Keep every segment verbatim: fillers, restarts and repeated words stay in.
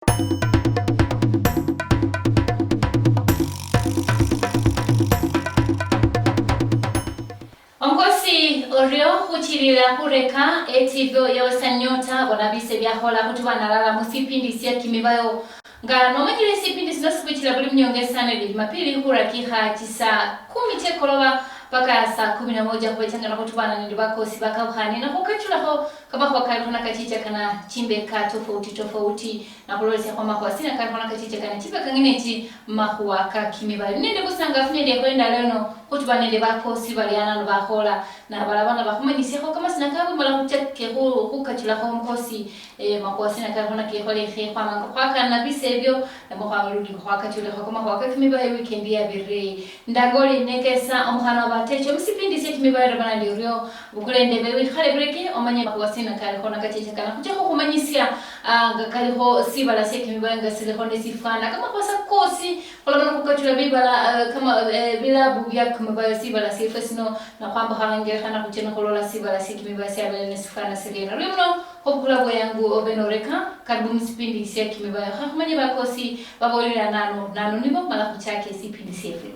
Omukosi orio khuchilila khureka etivio ya Western Nyota, bona bise biakhola khutuba nalala musipindi sia Kimibayo. Nga nomanyire sipindi sino sikwichila buli munyonge sana ili Jumapili khurakikha chisa kumi chekoloba paka saa kumi na moja, khubechanga nikhutubana nende bakosi bakabukhani, nakhukachulakho kamakhuwa kalikhona kachichakana chimbeka tofauti tofauti, nakhulolesiakho amakhuwa sina kalikhona kachichakana chimbeka ng'ine echi mumakhuwa ka Kimibayo. Nende busangafu nende ekhwenda leno khutuba nende bakosi baliana nibakhola, nabalaba nabakhumanyisiakho kamasina kabwe, mala khuchake khu-, khukachulakho omukosi. Eh, makhuwa sina kalikhona kekholekhe, khwamanga khwakana bise ebio, namwe khwaba lundi khwakachulekho kamakhuwa ka Kimibayo weekend yabirire. Ndangoli nekesa omukhana wa bateche, musipindi sia Kimibayo, rabana ndi orio, bukula endebe, wikhale bureke, omanye makhuwa sina kalikhona kachecha kana. Khucha khukhumanyisia, ah, nga kalikho sibala sia Kimibayo nga silikho nesifwana. Kamakhuwa sa kosi, khulabana khukachula bibala, ah, kama, eh, bilabu bia Kimibayo, sibala siefwe sino, nakhwambukha ingerekhana khuche nikhulola sibala sia Kimibayo siabele nesifwana siriena. Lwi muno, Khubukula bweyangu obe noreka, karibu musipindi sia Kimibayo. Khakhumanye bakosi babolera nano, nano nibo mala khuchake esipindi siefwe.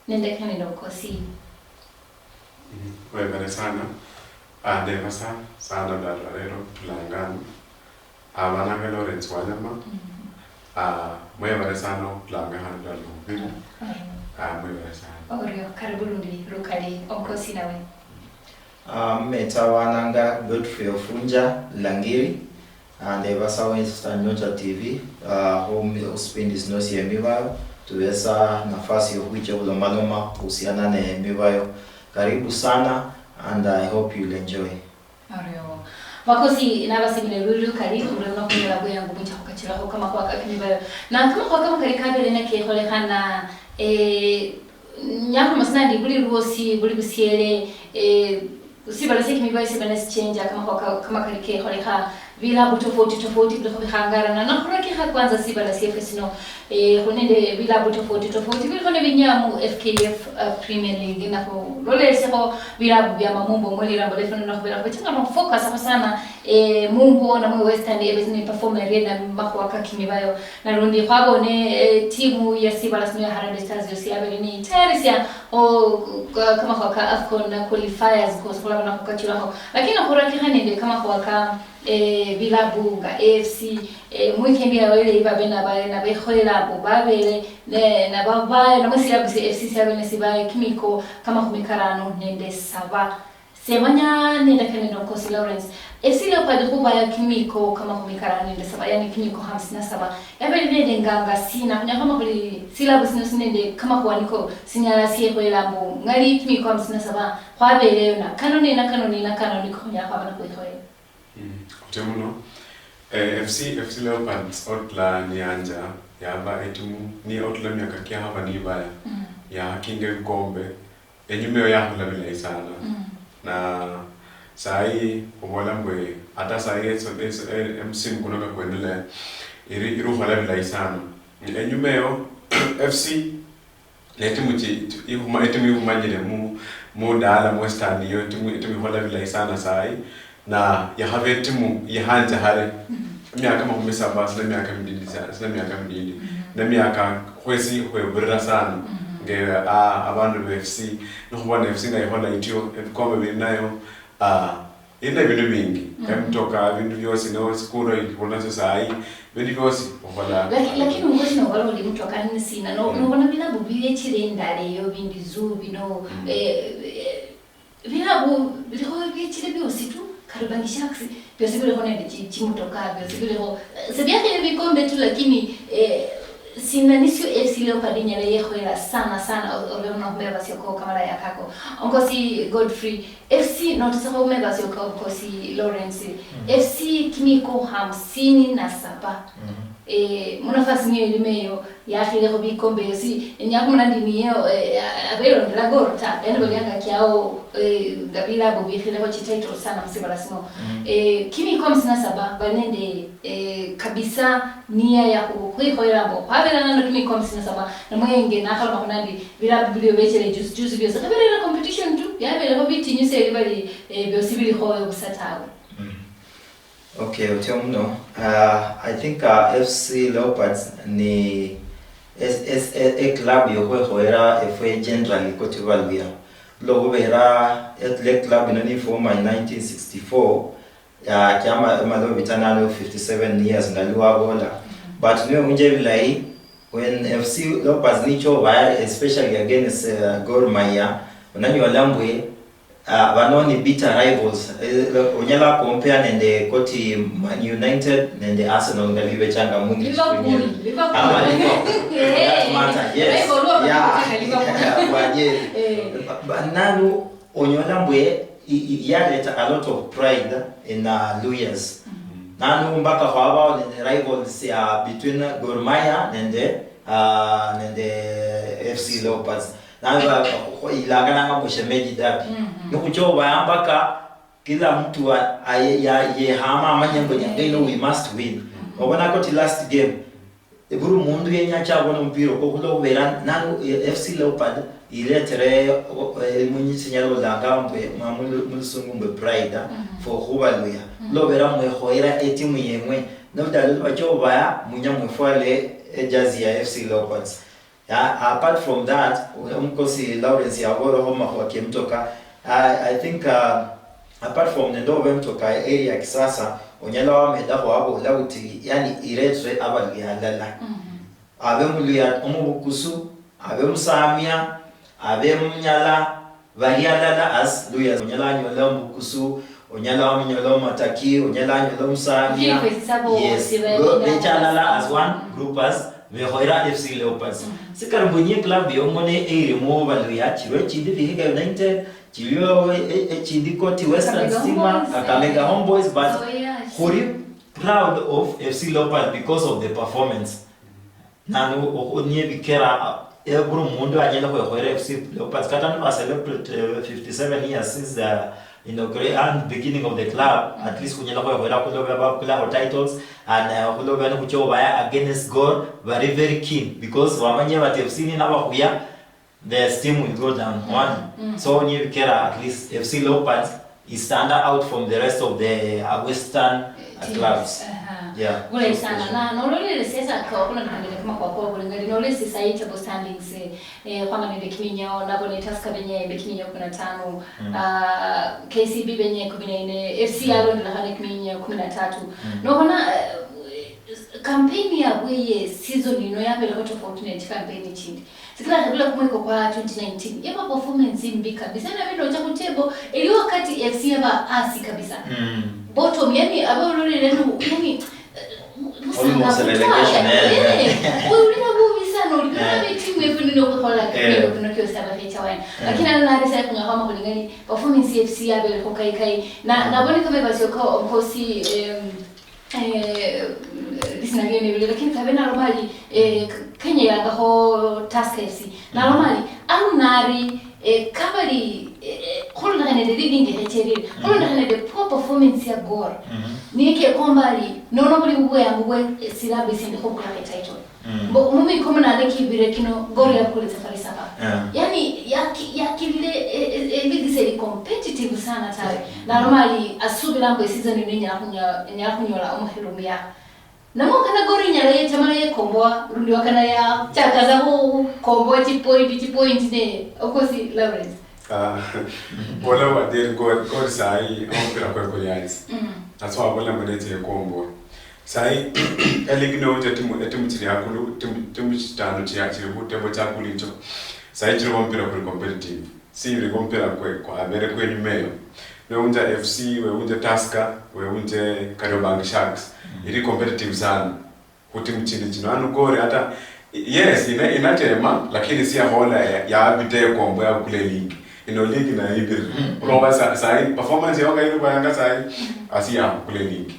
Nende kene nokosi. Mm, webere sana. Ah, ndebasa sana dalwa lero tulangano. Ah, banange Lawrence Wanyama. Mm. Ah, mwebere sana okhutulanga khandi dalwa mubili. Mm. Ah, mwebere sana. Orio, karibu lundi lukali, omukosi nawe. Ah, meta bananga Godfrey Ofunja Langiri, ah, ndebasa Western Nyota T V, ah, home, husipindi sino sia Emibayo, tubesa nafasi yokhwicha khulomaloma khuhusiana ne Emibayo. Karibu sana, and I hope you'll enjoy. Orio. Bakosi, nabasimile lulu kali, khulwemba khunyola bweyangu mucha khukachilakho kamakhuwa ka Kimibayo. Na kamakhuwa kama kali kabele nekekholekhana, eh, Nyakhuloma sina ndi buli lwosi, buli busiele, eh, sibala sia Kimibayo siba nesichenja, kamakhuwa ka-, kamakali kekholekha, bilabu tofauti tofauti bilikho bikhangarana. Nakhurakikha kwanza sibala siefwe sino, eh, khuli nende bilabu tofauti tofauti bilikho nebinyia mu F K F, uh, Premier League. Nakhulolelesekho bilabu bia Mamumbo mu lirambo liefwe lino, khubera khubechanga nokhufocusakho sana, eh, Mumbo namwe Western, ebe niperforma eriena mumakhuwa ka Kimibayo. Nalundi khwabone, eh, timu ya sibala sino ya Harambee Stars yosi yabere niyitayarisya, o, ka-, kamakhuwa ka AFCON na qualifiers kosi khulabona khukachulakho. Lakini khurakikha nende kamakhuwa ka, eh, bilabu nga A F C, eh, mu weekend yawele ibabe naba-, nabekhoyela mbu babele, ne, nababayo, namwe silabu si F C syabele nesibaye kimiko kamakhumi karano nende saba. Semanya nendakana nende omukosi Lawrence. F C Leopard khubaya kimiko kamakhumi karano nende saba, yani kimiko hamsini na saba. Yabere nende nganga sina, khunyala khwama khuli silabu sino sino nende kamakhuwa niko sinyala siekhoyela mbu ngali kimiko hamsini na saba, khwabeleyo na kano nena kano nena kano niko khunyala khwaba nikhwekhoyela. Mm, khuche muno. Eh, F C, F C Leopards otula niyanja yaba etimu, ni otula myaka kiakhaba nibaya. Mm. Yahakinga ebikombe. Enyuma eyo yakhola bilayi sana. Mm. Na sahi khubola mbwe, ata sahi eso, eso, eh, emusimu kuno kakwendelea, iri, iri khukhola bilayi sana. Enyuma eyo, F C, ne etimu chi, ikhuma-, etimu ikhumanyire mu, mu Dar, mu Western, iyo etimu, etimu ikhola bilayi sana sahi. Na yakhaba etimu yihanje hale, mhm, emyaka makhumi saba, sina myaka midindi sa-, sina myaka midindi. Mhm. Ne myaka khwesi khweburira sana. Mhm. Nge, ah, abandu be F C, nikhubona F C nga ikhola ityo, ebikombe biri nayo, ah, iri ne bindu bingi. Mhm. Emitoka, bindu byosi, ne sikuro ikibula nasyo sayi, bindu byosi okhola. Laki-, lakini umukosi nobola uli mutoka ni sina, no-, mhm, nobona bilabu biechire indala eyo, bindi zoo bino, mhm, eh, eh, Bilabu bilikho biechile biosi tu, Kariobangi Sharks, biosi bilikho nende chi-, chimotoka, biosi bilikho. Eh, sebiakhile bikombe tu, lakini, eh, sina nisio F C Leopard inyala yekhoyela sana, sana, o-, olwono khumeba sio ko kamala yakako. Onkosi Godfrey, F C notisakho khumeba sio ko, Onkosi Lawrence. Mm. F C kimiko hamsini na saba. Mm. Eh, munafasi niyo ilimo eyo, yakhilekho bikombe yosi, enyakhumula ndi niye, eh, abelondela goro ta, yani balianga kiao, eh, nga bilabu bikhilekho chititles sana musibala sino. Mm. Eh, kimiko hamsini na saba, bali nende, eh, kabisa nia ya khu-, khwikhoyela mbo, khwabela nano kimiko hamsini na saba, namwe nge nakhalomakho nandi bilabu bilio bechele juice, juice biosi, khaberera competition tu, yabelekho bitinyu seli bali, eh, biosi bilikhoyo busa tawe. Mm. Okay, otyo muno. Uh, I think uh, F C Leopards ni es- es- e- e club yokhwekhoyera efwe generally koti baluya. Lwokhubera et- le club ino niforma in nineteen sixty-four, ya kyama emala obita nalo fifty-seven years nga lwabola. But niwe unje bilayi, when F C Leopards nicho baya, especially against uh, Gor Mahia, unanyola mbwe uh, bano ni bitter rivals. Eh, onyala compare nende koti Man United nende Arsenal nga libechanga mungi Liverpool, Premier League. Liverpool. Ah, Liverpool. Eh, That matter, yes. Rival wa Yeah. Liverpool. Yeah, yeah. Eh. Ba- ba- nanu onyola mbwe i- i- yaleta a lot of pride in uh, Luyas. Nanu mpaka khwabawo nende rivals ya between Gor Mahia nende uh, nende F C Leopards. Nanu ba- ilanga nanga mushemeji dabi. Nikuchoba mpaka kila mtu a- aye- ya- yehama amanye mbu nyanga ino we must win. Obona koti last game, buli mundu yenya ache abone omupira okwo khulwa khubera nanu, eh, F C Leopard iretere, o- eh, munyi sinyala olanga mbwe mwa- mulu- mulusungu mbwe pride for khubaluya. Lobera mwekhoyera etimu yeng'we. Nodala bacha obaya munya mwefwale ejazi ya F C Leopards. Yeah, apart from that, omukosi Lawrence yaborekho makhuwa kemutoka. I, I think uh, apart from nende oba emutoka eri ya kisasa, onyala wamedakho wabola uti yani iretre abaluya alala. Abe muluya omubukusu, abe musamia, abe munyala, bali alala as Luyas. Onyala anyola omubukusu, onyala wamunyola omumataki, onyala anyola omusamia. Yes, bechalala as one group as bekhoyera F C Leopards. Sikali mbu niye club yong'one eyirimo baluya, chiliwo echindi Vihiga United, chiliwo e- e- echindi koti Western Stima, Kakamega Homeboys, but khuli proud of F C Leopards because of the performance. Nanu okhu- niye bikera, eh, buli mundu anyala khwekhoyera F C Leopards, kata niba celebrate eh, fifty-seven years since the inaugura- and beginning of the club, at least khunyala khwekhoyera khuloba bakulakho titles, and eh, khuloba nikhuchobaya against Gor, bari very keen because bamanyire bati F C ninabakhuya, the esteem will go down. One. So niye bikera at least F C Leopards is stand out from the rest of the uh, Western uh, clubs. Aha. Yeah. Bulayi sana. Na nololele siasa kwa kuna ndikandile kama kwa kwa buli ngali nololele siasa yite bo standings, eh, eh, kwanga nende kiminyo nabo ne Tusker benye be kiminyo kumi na tano. Ah, K C B benye kumi na nne, F C yalondela hane kiminyo kumi na tatu. Nobona eh, campaign yabwe ye season ino yabele ko tofauti ne campaign chindi. Sikila kabila kumwiko kwa twenty nineteen yaba performance mbi kabisa, na bino cha kutebo eliyo wakati F C yaba asi kabisa. Bottom, yani aba ulolele no yani eh, musanga Almost a kutwala, relegation, eh. Eh, wewe ulina bubi sana, ulina Eh. Timu yetu ndio kwa Eh. Kino kino kio saba fecha wani. Lakini ana nari sai kunga kama kulingani performance F C yabele ko kai kai. Na nabone kama basio ko kosi em, eh, lisina liene vile, lakini kabe nalomali eh, Kenya yangakho Tusker F C nalomali au nari eh, kabali eh, eh, khulondokhana nende league ngechecherire, khulondokhana nende poor performance ya Gor. Niye kekomba ali nono buli bubweyangu bwe eh, silabu isindi khubukula ke title. Mbo mumiko munane kibire kino Gor yakulitsa pale saba. Yeah. Yani yaki- yakilile eh, eh, eh, league seli competitive sana tawe. Nalomali asubira mbo season ino inyala kunyo- inyala kunyola omukhilo muya. Namwe wakana Gor inyala yechamala yekomboa, lundi wakana ya chakaza khu komboa chipoint chipoint ne okosi Lawrence. Ah, bola waderi Gor, Gor sahi omupira kwe kuli hansi. That's why bola mwenete yekomboa. Sahi eligi no nje timu etimu chiri akulu, timu timu chitano chia chiri ku tebo cha kuli cho. Sahi chiri omupira kuli competitive. Siyiri omupira kwe kwabere kwenyuma eyo. Newunja F C, wewunje Tusker, wewunje Kariobangi Sharks. Iri competitive sana. Kuti muchindi chino. Ano Gor hata, yes, ina, inatema, lakini siyahola ya, ya bite kombo ya kule league. Ino league na ibiri. Uloba sa, sa performance yonga iri bayanga sa asi ya kule league.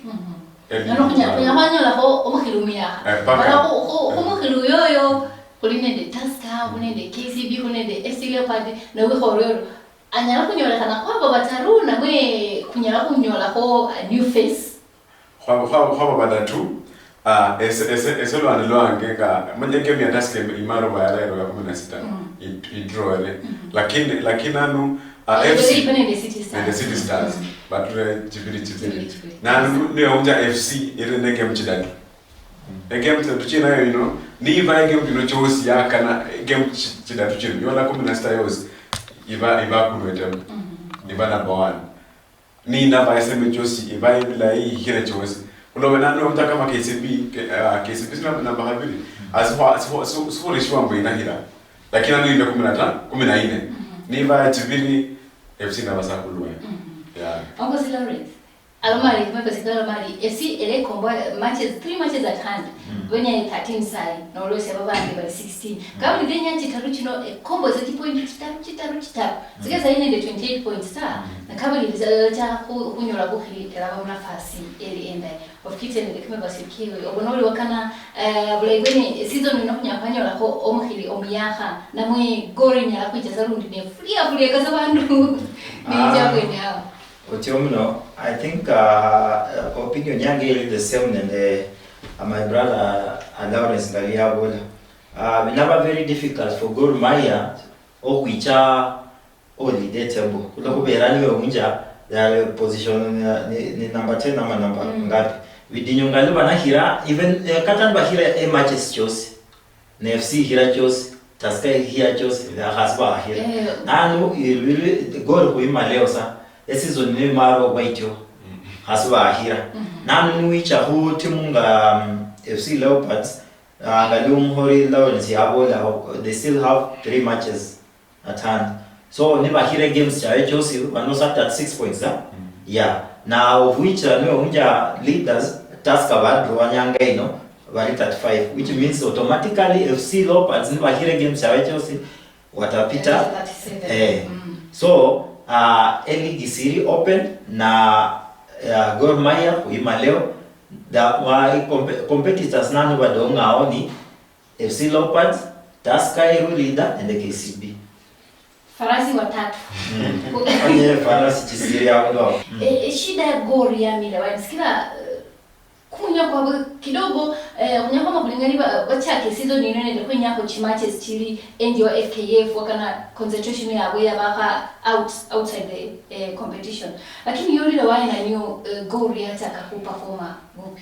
Nano khunya- khunya khwanyolakho omukhilu muyakha. Eh, paka. Mala khu- khu- khumukhilu yoyo khuli nende Tusker, khuli nende K C B, khuli nende F C Leopard, nowikholwelo anyala khunyolekhana khwabo bataru, namwe khunyala khunyolakho a new face. Khwabo khwabo khwabo badatu. Ah, ese ese ese lwani lwange nga manye game ya Tusker imaro bayara ero ya kumi na sita. Idroere. Lakini lakini anu Ah, Ndio F C. hivyo nende City Stars. Nende City Stars. But uh, chibiri chibiri. Chibiri chibiri. Na ndio unja F C ile ne game chidatu. E game chidatu china yo ino. Ni iva e game chino chosi ya kana e game chi- chidatu chino. Yola kumi na sita yosi. Iva iva kunwetemu. Iva number one. Ni namba eseme chosi iva ibila ihire chosi. Kulobe na no kama K C B, K- uh, K C B sina namba kabiri. Asiho asiho asiho rishiwa mbo inahira. Lakini anu ile kumi na tano, kumi na nne. Ni iva chibiri F C na basakulwa. Yeah. Onkosi Lawrence. Alomari, kumeko sikala alomari, F C ele kombo matches, three matches at hand. Wenya thirteen sai, no lwesi ababandi bali sixteen. Kabuli benya chitaru chino, e, kombo za chipoint chitaru, chitaru, chitaru. Zike za ine nde twenty-eight points ta. Na kabuli bizalala cha ku- kunyola kukhiri elaba munafasi eli enda. Of kitchen the kime basikiwe. Obona oli wakana, eh, bulayi bwene, season ino kunya kwanyola ko omukhiri omuyakha, namwe goal inyala kwicha salundi ne fulia fulia kasa bandu. Ni ija kwene awo. Otyo muno, I think uh, opinion yange iri the same nende uh, my brother uh, Lawrence Ngaliabola. Uh, binaba very difficult for Gor Mahia okhwicha olide table. Kuno kubeera niwe unja the position ni, ni, ni number ten ama number mm. ngapi. Bidinyo nga nibanahira even eh, kata nibahira eh, matches chiosi. Ne F C ihira chiosi, Tusker ihira chiosi, khasi bahira. Eh. Nanu ibiri goal khuima leo sa. Eseason ni maro obwaitio. Khasi bahira. Nanu niwicha khu timu nga um, F C Leopards, uh, nga Lumhori Lawrence yabola, they still have three matches at hand. So nibakhire games chawe chiosi banosa thirty-six points da. Yeah. Na of which uh, niwe unja leaders Tusker badrawanyanga ino bali thirty-five, which means automatically F C Leopards nibakhire games chawe chiosi watapita. Thirty-seven. Eh. So uh, eligi siri open na uh, Gor Mahia kuima leo da wa comp competitors nanu badongao ni F C Leopards, Tusker Eru Leader and the K C B. Farasi watatu. Anye farasi chisiri hapo ndo. E, e, shida ya Gor ya mila wani sikila eh, kunya kwa kidogo eh, kunya kwa makulingani ba bachake season ino nende kunya kwa chimatches chili N D O F K F wakana concentration ya bwe ya baka out outside the eh, competition. Lakini yoli la wani na nyo eh, Gor ya taka kuperforma bubi.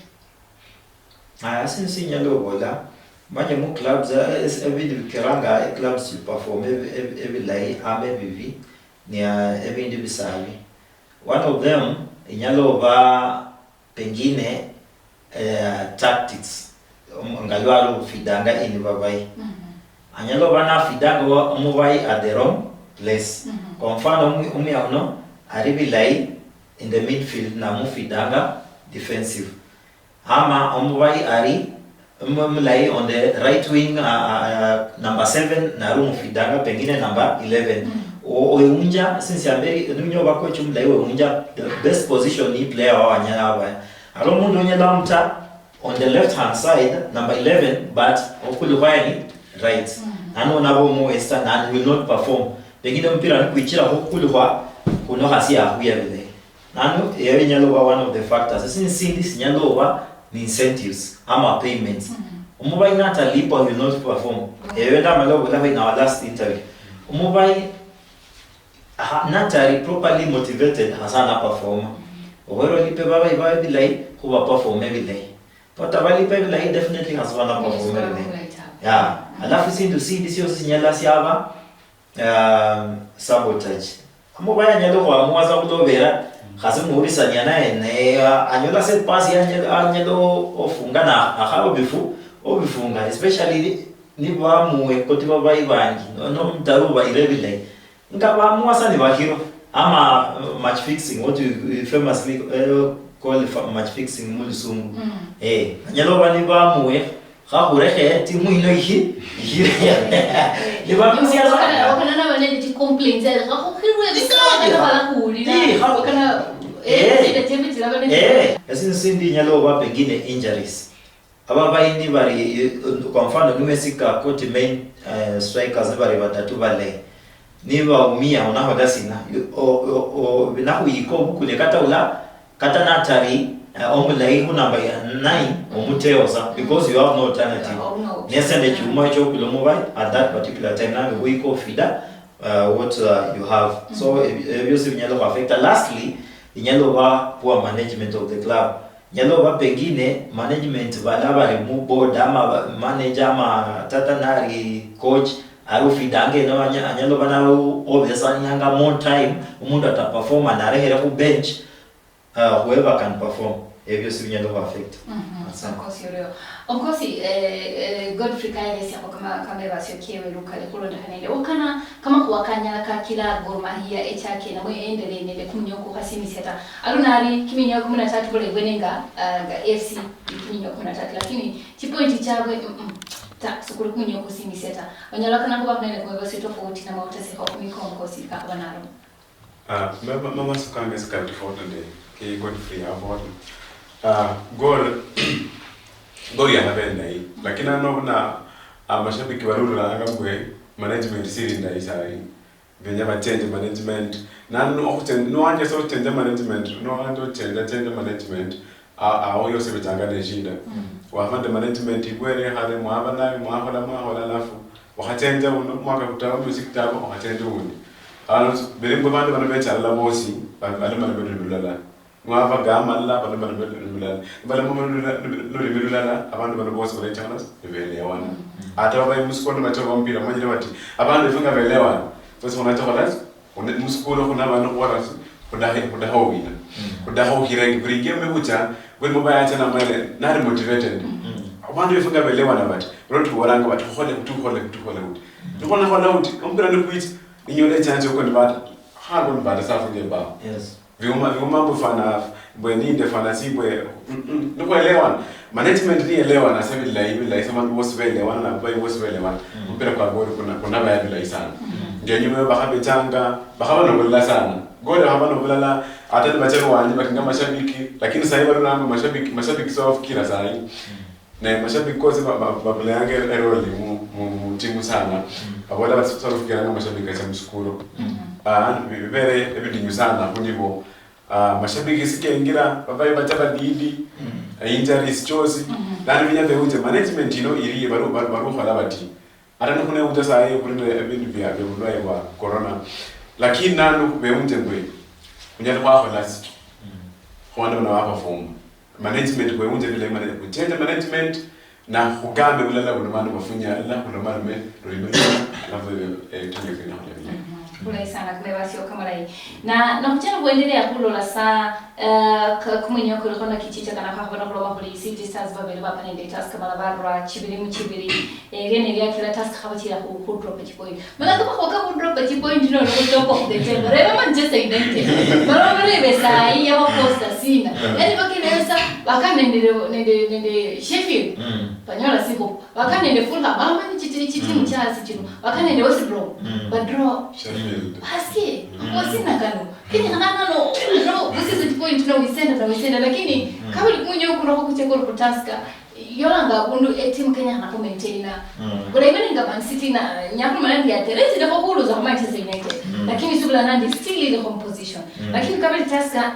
Aya, sindu sinyala obola, manye mu clubs eh, es- ebindu bikiranga clubs chiperform ebi- ebi- ebilayi ama ebibi ni ah, ebindu bisabi. One of them inyala oba pengine eh, tactics, um, nga lwali ofidanga ini babayi. Anyala oba nafidanga wa- omubayi at the wrong place. Kwa mfano omu- omuyauno ari bilayi in the midfield namufidanga defensive. Ama omubayi ari mu- mulayi on the right wing uh, uh, number seven nari umufidanga pengine number eleven. O- oyo unja since amberi nunyo bakocha omulayi we unja the best position ni player wawanyala abaya. Ari omundu onyala amuta on the left hand side number eleven but okuli khwaye ni right. Nano nabo omuwesta nani will not perform. Pengine omupira nikwichira khukuli khwa kuno khasi yakhuya bilayi. Nanu eyo inyala oba one of the factors. Esi nisindi sinyala oba ni incentives ama payments. Omubayi natalipwa will not perform. Eyo ndamala obulaho in our last interview. Omubayi ha- natali properly motivated hasana performa. Okhwera olipe babayi babe bilayi khuba performe bilayi. But abalipe bilayi definitely hasibana performe bilayi. Yeah. Alafu sindu sindi siosi sinyala siaba um, sabotage. Omubayi anyala okhwamua sa khulobera khasi muhulisania naye ne uh, anyola se pasi anyala anyala ofunga na akhaba obifu obifunga especially ni- nibamuwe koti babayi bangi no- nomutaru ubayire bilayi nga bamua sa nibakhiro ama uh, match fixing what you you famously uh, call fa- match fixing mulusungu eh anyala oba nibamuwe khakhurekhe timu ino ihi ihireya nibakusia sana. Okana naba nende chicomplaints eh khakhukirwe bisakana balakhulira. Okana eh shida chembe chilaba nende eh. Esindu sindi inyala oba pengine injuries ababaini bari kwa mfano niwesika koti main eh, strikers bari batatu bale nibaumia unahola sina nakhuyika obukule kata ula kata natari uh, omulayi khu number ya nine omuteo sa because you have no alternative. Nese nde chuma ekyokula omubayi at that particular time nange khuyika ofida uh, what uh, you have. So ebyo ebyo byosi binyala khu affecta. Lastly, inyala oba poor management of the club. Nyala oba pengine management bala bali mu board ama ba- manager ama tata nali coach, ari ufidanga eno anya- anyala oba nali obesanianga more time, umundu ataperforma narehere khu bench, uh, whoever can perform. Ebyo byosi binyala khu affect. Asante. Of course, you're real. Of course, eh, eh, Godfrey Kayalesi ako kama kama basio kewe lukali kulonda kanende. Okana kama kuwakanyala kakila Gor Mahia echake na mwe endele nende kumunyo kuhasimisia ta. Alunari kiminyo kumi na tatu bole bwenenga uh, F C kiminyo kumi na tatu, lakini chipointi chabwe mm, mm, ta sukuli kuminyo kusimisia ta. Onyala kana kuba kunene kumwe basio tofauti na mautasi kwa kumikongo sika kwa nalo. Ah, mama mama sukanga sikali tofauti nde ke Godfrey avote. Ah, goal goal ya habe ndai. Lakini ano na amashabiki baruranga mbwe management siri ndai sai. Benya ba change management. Na no change no anje so change management. No anje change change management. Awo yose bechanga neshinda. Wafande management ibwere hale mwaba nayo mwahola mwahola alafu wakhachenja uno mwaka kutaba mwesi kitaba wakhachenja undi. Ano bili mbu bandu bano bechalala bosi bali mali bali lulala. Mwaba gamalala bali mali bali lulala. Bali mu lulimi lulala abandu bano bosi balechana nibelewana. Ata babayi musikoni bacha bamupira manyire bati abandu befe nga belewana. Bosi banacha khola Musukulu khuna bandu khwara khudaha khudaha owina khudaha okhira buri game ebucha buri mubayacha namwere nari motivated. Abandu befu nga belewana bati ulo tubolanga bati khole buti khole buti khole buti nikhona khola buti ompira ni kwitsi ninyola chance yoko nibata khako nibata safu nje bao. Yes. Biuma biuma mbu fana bwe ninde fana sibwe nikhwelewana. Management niyelewana sa bilayi bilayi sa bandu bosi belewana na babayi bosi belewana. Mpira kwa gori kuna kuna baya bilayi sana. Ndio nyuma yo bakhabechanga bakhaba nobulala sana. Gori bakhaba nobulala ata ni bacha rwanyi bakinga mashabiki lakini sahi bali namba mashabiki mashabiki sa wafikira sahi. Ne mashabiki kosi babulanga eroli mu mu timu sana. Abola bati sa wafikira mashabiki acha musukuru. Ah bibere ebidinyu sana kunibo. Ah, mashabiki sikengira babaye bacha badidi mm. Injuries chosi mm. Nani binya beunje management ino iriye baru baru baru khala bati ata no kune unja saye kuri ne ebindu bya bya bulwaye bwa corona lakini nanu beunje ngwe kunyala kwa khola situ mm. Khwana na wapa fomu management kwe unje bile management kuchenja management Na khugambe bulala buno bandu bafunye alala khulomalome lulimi lulala alafu ebyo ebitunge bino khulabila. Bulayi sana kumebasio kamalayi na nakhuchana khwendelea khulola sa eh, ka- kumwinyo kulikho na kichicha kana khwakhubona khuloma khuli city stars babere bapa nende task mala barwa chibiri mu chibiri eh, biene biakira task khabachira khu khu drop chipoint. Mana kama khwaka khudropa chipoint nono khutoka khubetema rero Manchester United. Baro barebe sayi yabakosta sina yani bakiresa bakanendere nende nende Sheffield. Banyola sibo bakanende Fulham bamanyi chiti chitimu chasi chino bakanende West Brom. Badraw. Sheffield. Aske wasina kano kini kanano no this is the point no wisenda na wisenda lakini kabuli kunyo kuno kuchekoro kutaska Yolanga abundu etimu kenyakhana khumaintaina. Bulayi bwene nga Man City na nyakhulumana ndi atere silekho khuluza khu Manchester United. Lakini subula nandi still ili home position. Lakini kabili Tusker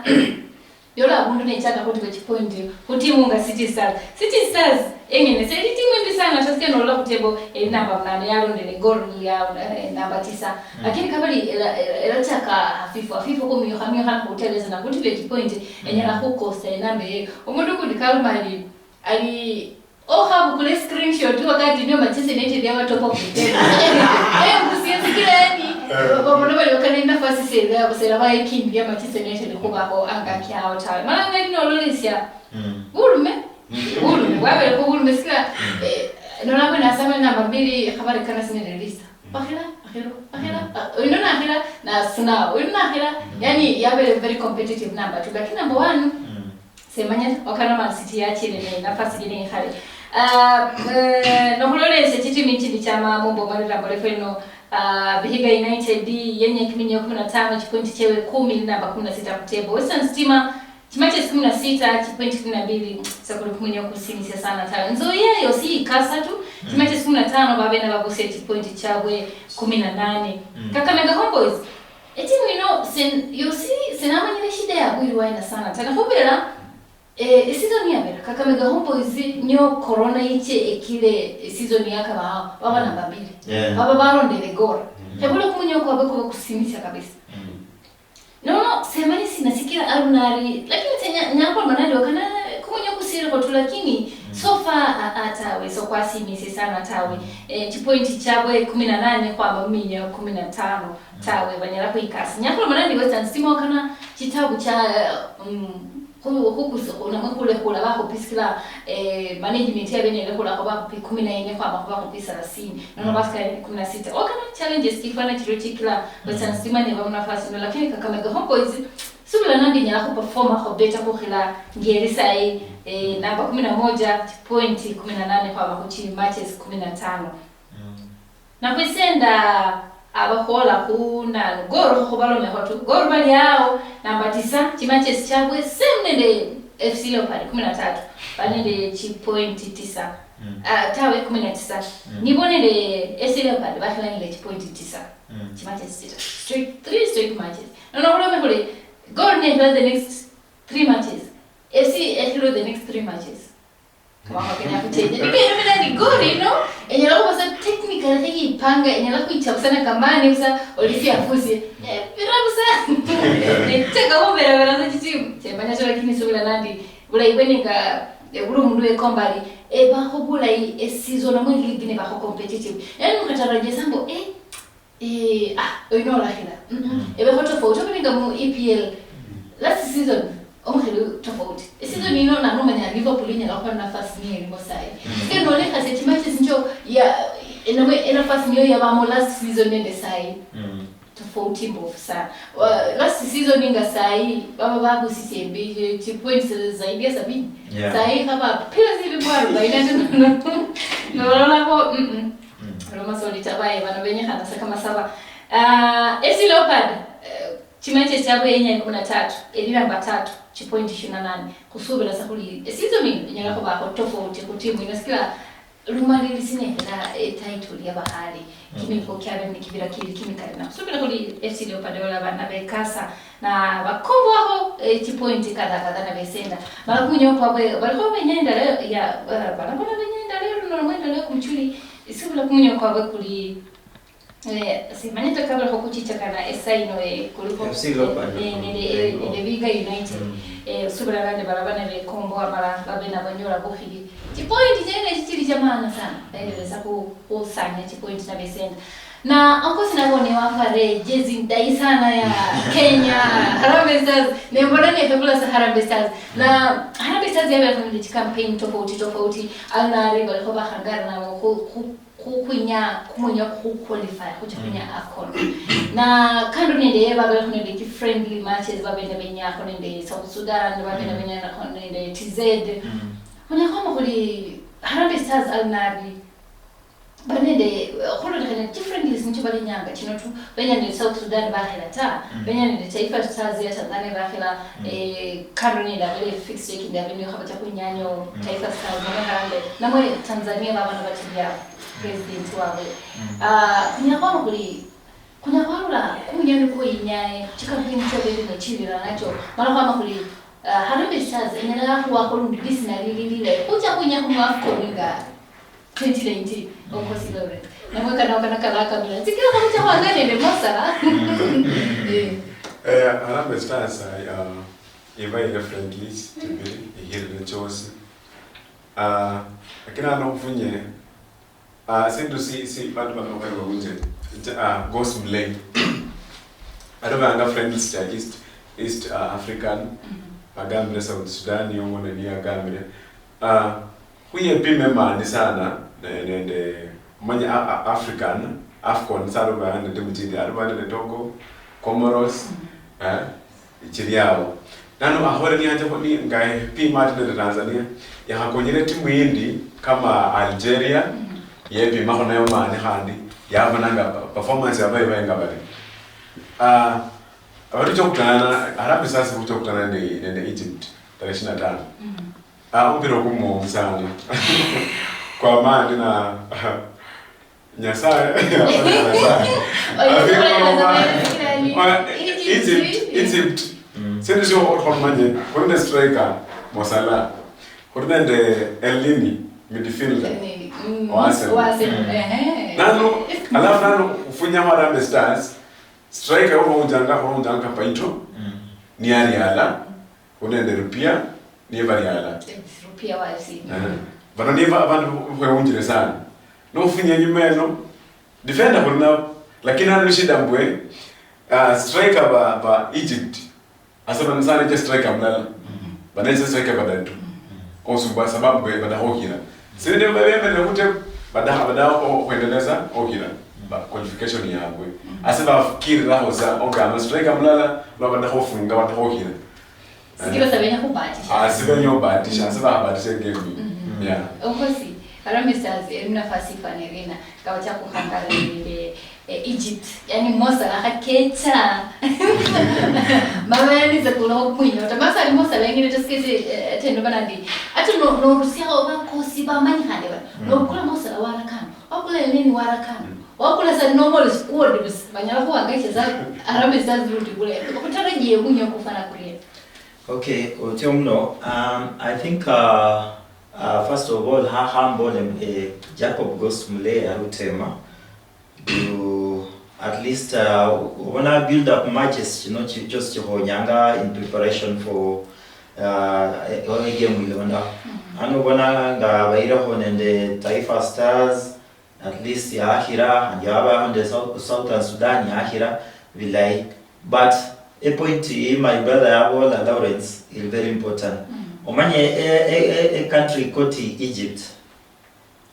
yola abundu nechaka khutiba chipoint khutimu nga City Stars. City Stars engene seli timu imbi sana Tusker nolola khutebo eli namba munane yalondele goal ya eh, namba tisa. Lakini kabili ela ela chaka hafifu hafifu kumiyokha miyokha khuteleza na khutiba chipoint enyala khukosa enamba eyo. Omundu kundi kalumali Ali okhabukula screenshot wakati ndio Manchester United yawatopa kutena. Eh, kusienzi kila yani. Bamona bali bakana nafasi sera busera ba ekimbia Manchester United kubaho angaki awo tawe. Mara ngani nololisia. Bulume. Bulume wabere ko bulume sika. Eh, nona bana sama namba mbili khabare kana sine lista. Bakhira, bakhira, bakhira. Uyu nakhira nafuna, uyu nakhira. Yani yabere very competitive number two, lakini number one Semanya wakana Man City yachile ne nafasi jine ikhale. Ah, eh, nokhuloleshe chitimi chindi chama mumbo mwa lirambo lefwe lino, ah, Vihiga United yenye kiminyo kumi na tano chipointi chewe kumi ni namba kumi na sita kutebo. Western Stima chimatches kumi na sita chipointi kumi na mbili sakuli kuminyo kusimisya sana tawe. Nzoia yosi ikasa tu chimatches kumi na tano babena babuse chipointi chabwe kumi na nane. Kakamega Homeboys Etimu ino sen, yosi senamanyire shida yabwe iliwo aina sana tana khubera eh, esizoni yabera Kakamega Homeboys nyo corona yiche ekile esizoni yakabao baba namba mbili. Yeah. Baba balondele gora. Kebula kumunyoko kwabwe kuba kusimisya kabisa. Nono semanyi sina sikira Arunari, lakini tenya nyakwa manali wakana kumunyoko kusiri kotu, lakini so far a, a, tawe, so kwasimisye sana tawe. Eh, chipointi chabwe kumi na nane kwa maminyo kumi na tano tawe, banyala kuikasi. Nyakwa manali Western Stima wakana chitabu cha, mm, khu-, khu-, khu-, namwe khule-, khula bakhupi sikila, eh, management yabe nende khulakho bakhupi kumi na ine khwama khu bakhupi thelathini, nono basika kumi na sita. Wakana challenges chifwana chiro chikila Western Stima neba munafasi ino, lakini Kakamega Homeboyz subila nandi nyala khuperforma kho better khukhila ngeri sayi, eh, namba kumi na moja point kumi na nane khwama khu chi matches kumi na tano. Nakhwisenda abakhola khu nanu, Gor khubalomekho tu. Gor bali ao namba tisa, chimatches chabwe same nende F C Leopard kumi na tatu, bali nende chipointi tisa. Ah, tawe, kumi na tisa. Nibo nende F C Leopard bakhila nende chipointi tisa. Chimatches sita. Straight, three straight matches. Nono khulome khuli Gor nekhila the next three matches. F C ekhilwe the next three matches. Kama kenya kuchenja. Nike ino mina ni Gor ino, enyala kuba sa technical khe yipanga, enyala kuicha busa na kamani busa, olisi afusie. Eh, bira busa. Niteka bubera bera sa chitimu. Chemanya cho lakini subila nandi. Bulayi bwene nga, eh, buli omundu wekombali, eh, bakho bulayi, eh, season namwe league ne bakho competitive. Yani mukhatarajia sambo, eh, Eh, ah, oyo nolakhila. Mm-mm. Ebekho tofauti, omulinga mu E P L. Last season, omukhili tofauti. Season ino, nanumanya Liverpool inyala khuba nafasi niyo ilimo sayi. Sikila nolekhasia chimatches njo ya, enamwe, enafasi niyo yabamo last season nende sayi. Tofauti mbofu sana. Wa-, last season nga sayi, baba babusisia embi, chi points zaidi ya sabini. Yeah. Sayi khaba pila zibi kwa arobaini, ati no, no, nololakho, mm-mm. Roma Solitaire baye bano benyekhana sa kamasaba. Ah, F C Leopard, eh, chimatches chabwe yenya kumi na tatu, eri namba tatu, chipointi ishirini na nane. Khusubira sa khuli, eh, season ino inyala khubakho tofauti khu timu ino, sikila lumalirisi nekhila, eh, title ya bakhali. Kimiko kiabe nikibira kili kimikali. Na khusubira khuli F C Leopard bala bana bekasa. Na bakombwakho, eh, chipointi kadha kadha na besenda. Mala kumunyo kwabwe, balikho benyenda leo, ya, eh, balabona benyenda leo, luno lwenda leo kumuchuli, isibula kumunyo kwabwe kuli, eh, simanyete kabalikho kuchichakana esaino, eh, kulikho, F C Leopard. Eh, nende, eh, nende Vihiga United. Eh, isibula bande balabana bekombwa, mala babe nabanyola bukhili. Chipointi chene chichili cha maana sana. Baendeleza khu-, khusanya chipointi na besenda. Na, of course, nabone wakware jezi ndayi sana ya Kenya, Harambee Stars. Nembona nefebula sa Harambee Stars. Na Harambee Stars yabekho nende chicampaign tofauti tofauti. Alnari balikho bakhangara nabo khu, khu, khu, kwinya, kumwinya khu qualify, khucha kwinya AFCON. Na kando nende ye baberekho nende chi friendly matches, babenda benyakho nende South Sudan, babenda benyakho nende T Z. Khunya khwama khuli Harambee Stars Alnari. Bali nende, eh, khulondokhana nende chifriendlies nicho bali nyanga chino tu, benya nende South Sudan bakhila ta, benya nende Taifa Stars ya Tanzania bakhila, eh, kando nende abali fixed ekindi abali niyo khabacha khwinyanyo Taifa Stars, namwe Harambee, namwe Tanzania babana bachilya president wabwe. Ah, khunya khwama khuli, khunya khwarula kumunyani kwo inyaye, chikampeni chobele nochilila nacho, mala khwama khuli, ah, Harambee Stars enyala yakhuwakho lundi lisina lili lilayi, khucha khwinya khu AFCON nga twenty nineteen, omukhasi Lawrence. Namwe kano kana kalakamira. Sikira khamucha khwanga nende masala. Eh. Eh, Harambee Stars, ah, iba ile friendlies, tibiri, ihirire chosi. Ah, lakini ano ofunye, ah, sindu si, si, bandu bano bakali babunje, nje, ah, goes mlay. Aro banga friendlies cha East, East, ah, African, agambire South Sudan, yongone ni agambire. Ah, khuyepime mani sana, ne-, nende, manya, a-, a-, African, AFCON, sa arobaini nende mutindi, arobaini nende Togo, Comoros, eh, ichiri awo. Nano akhole niyacha khu-, ni-, nga epima ati nende Tanzania, yakhakonyere timu yindi kama Algeria, yepimakho nayo mani khandi, yabonanga pa-, performance yabaye baye nga bali. Ah, abali chokutana, Harambee Stars chokutana nende, nende Egypt, tarehe ishirini na tano. Ah, omupira okumomu sana. Kwa mani na Nyasaye, Nyasaye. Oyo Abiko Nyasaye mama. Nyasaye. Wa-, Egypt, Egypt, Egypt. Sente sio okhomanye, khuli nende striker, Mo Salah. Khuli nende Elneny. Midfielder. Ni- mm, Wa Arsenal. wa Arsenal, ehe. Nano, alafu nano ufunya Harambee Stars, striker uno unjanga, uno unjanga Kapaito, ni Ariala, unende Rupia, ni Variala. Rupia wazi. Eh. Bano ni ba-, abantu khwewunjire sana. Nofunya nyuma eno, defender khuli nabo, lakini nano shida mbwe, ah, striker ba, ba Egypt, asa banasanecha striker mulala. Banacha striker badatu. Kosi mbwa sababu be badakhokhira. Sindi bemere kute badakha badakho khwendeleza okhira. Ba qualification yabwe. Ase bafikiriraho sa ogamba striker mulala lwa badakhofunga badakhokhira. Sikira sabenya kubatisha. Ah, sibenya obatisha, ase babatisha game. Yeah. Okosi, Harambee Stars, eri nafasi ifana erina, kawacha kuhangara nende eh, Egypt, yani Mo Salah khakecha. Mama yani ze kulo kwinyota. Masa ali Mo Salah ngine just kete eh, tendo banandi. Ati no no rusia bakosi bamanyi khande ba. No kula Mo Salah warakano. Wakula nini warakano. Wakula sa normal squad bis. Banyala kuhangaisha za Harambee Stars rudi kule. Kutarajiye kunyo kufana kule. Okay, otyo muno. Um, I think uh, uh, first of all ha hambole eh, Jacob Ghost Mulee yarutema. You at least uh, ubona build up matches kino ki- just kikhonyanga in preparation for uh, e- e game ilonda. Ano ubona nga bairakho nende Taifa Stars, at least yakhira, and yabaho nende South- Southern Sudan yakhira bilayi. But a point my brother yabola Lawrence is very important. Omanye a, a, a, a country koti Egypt,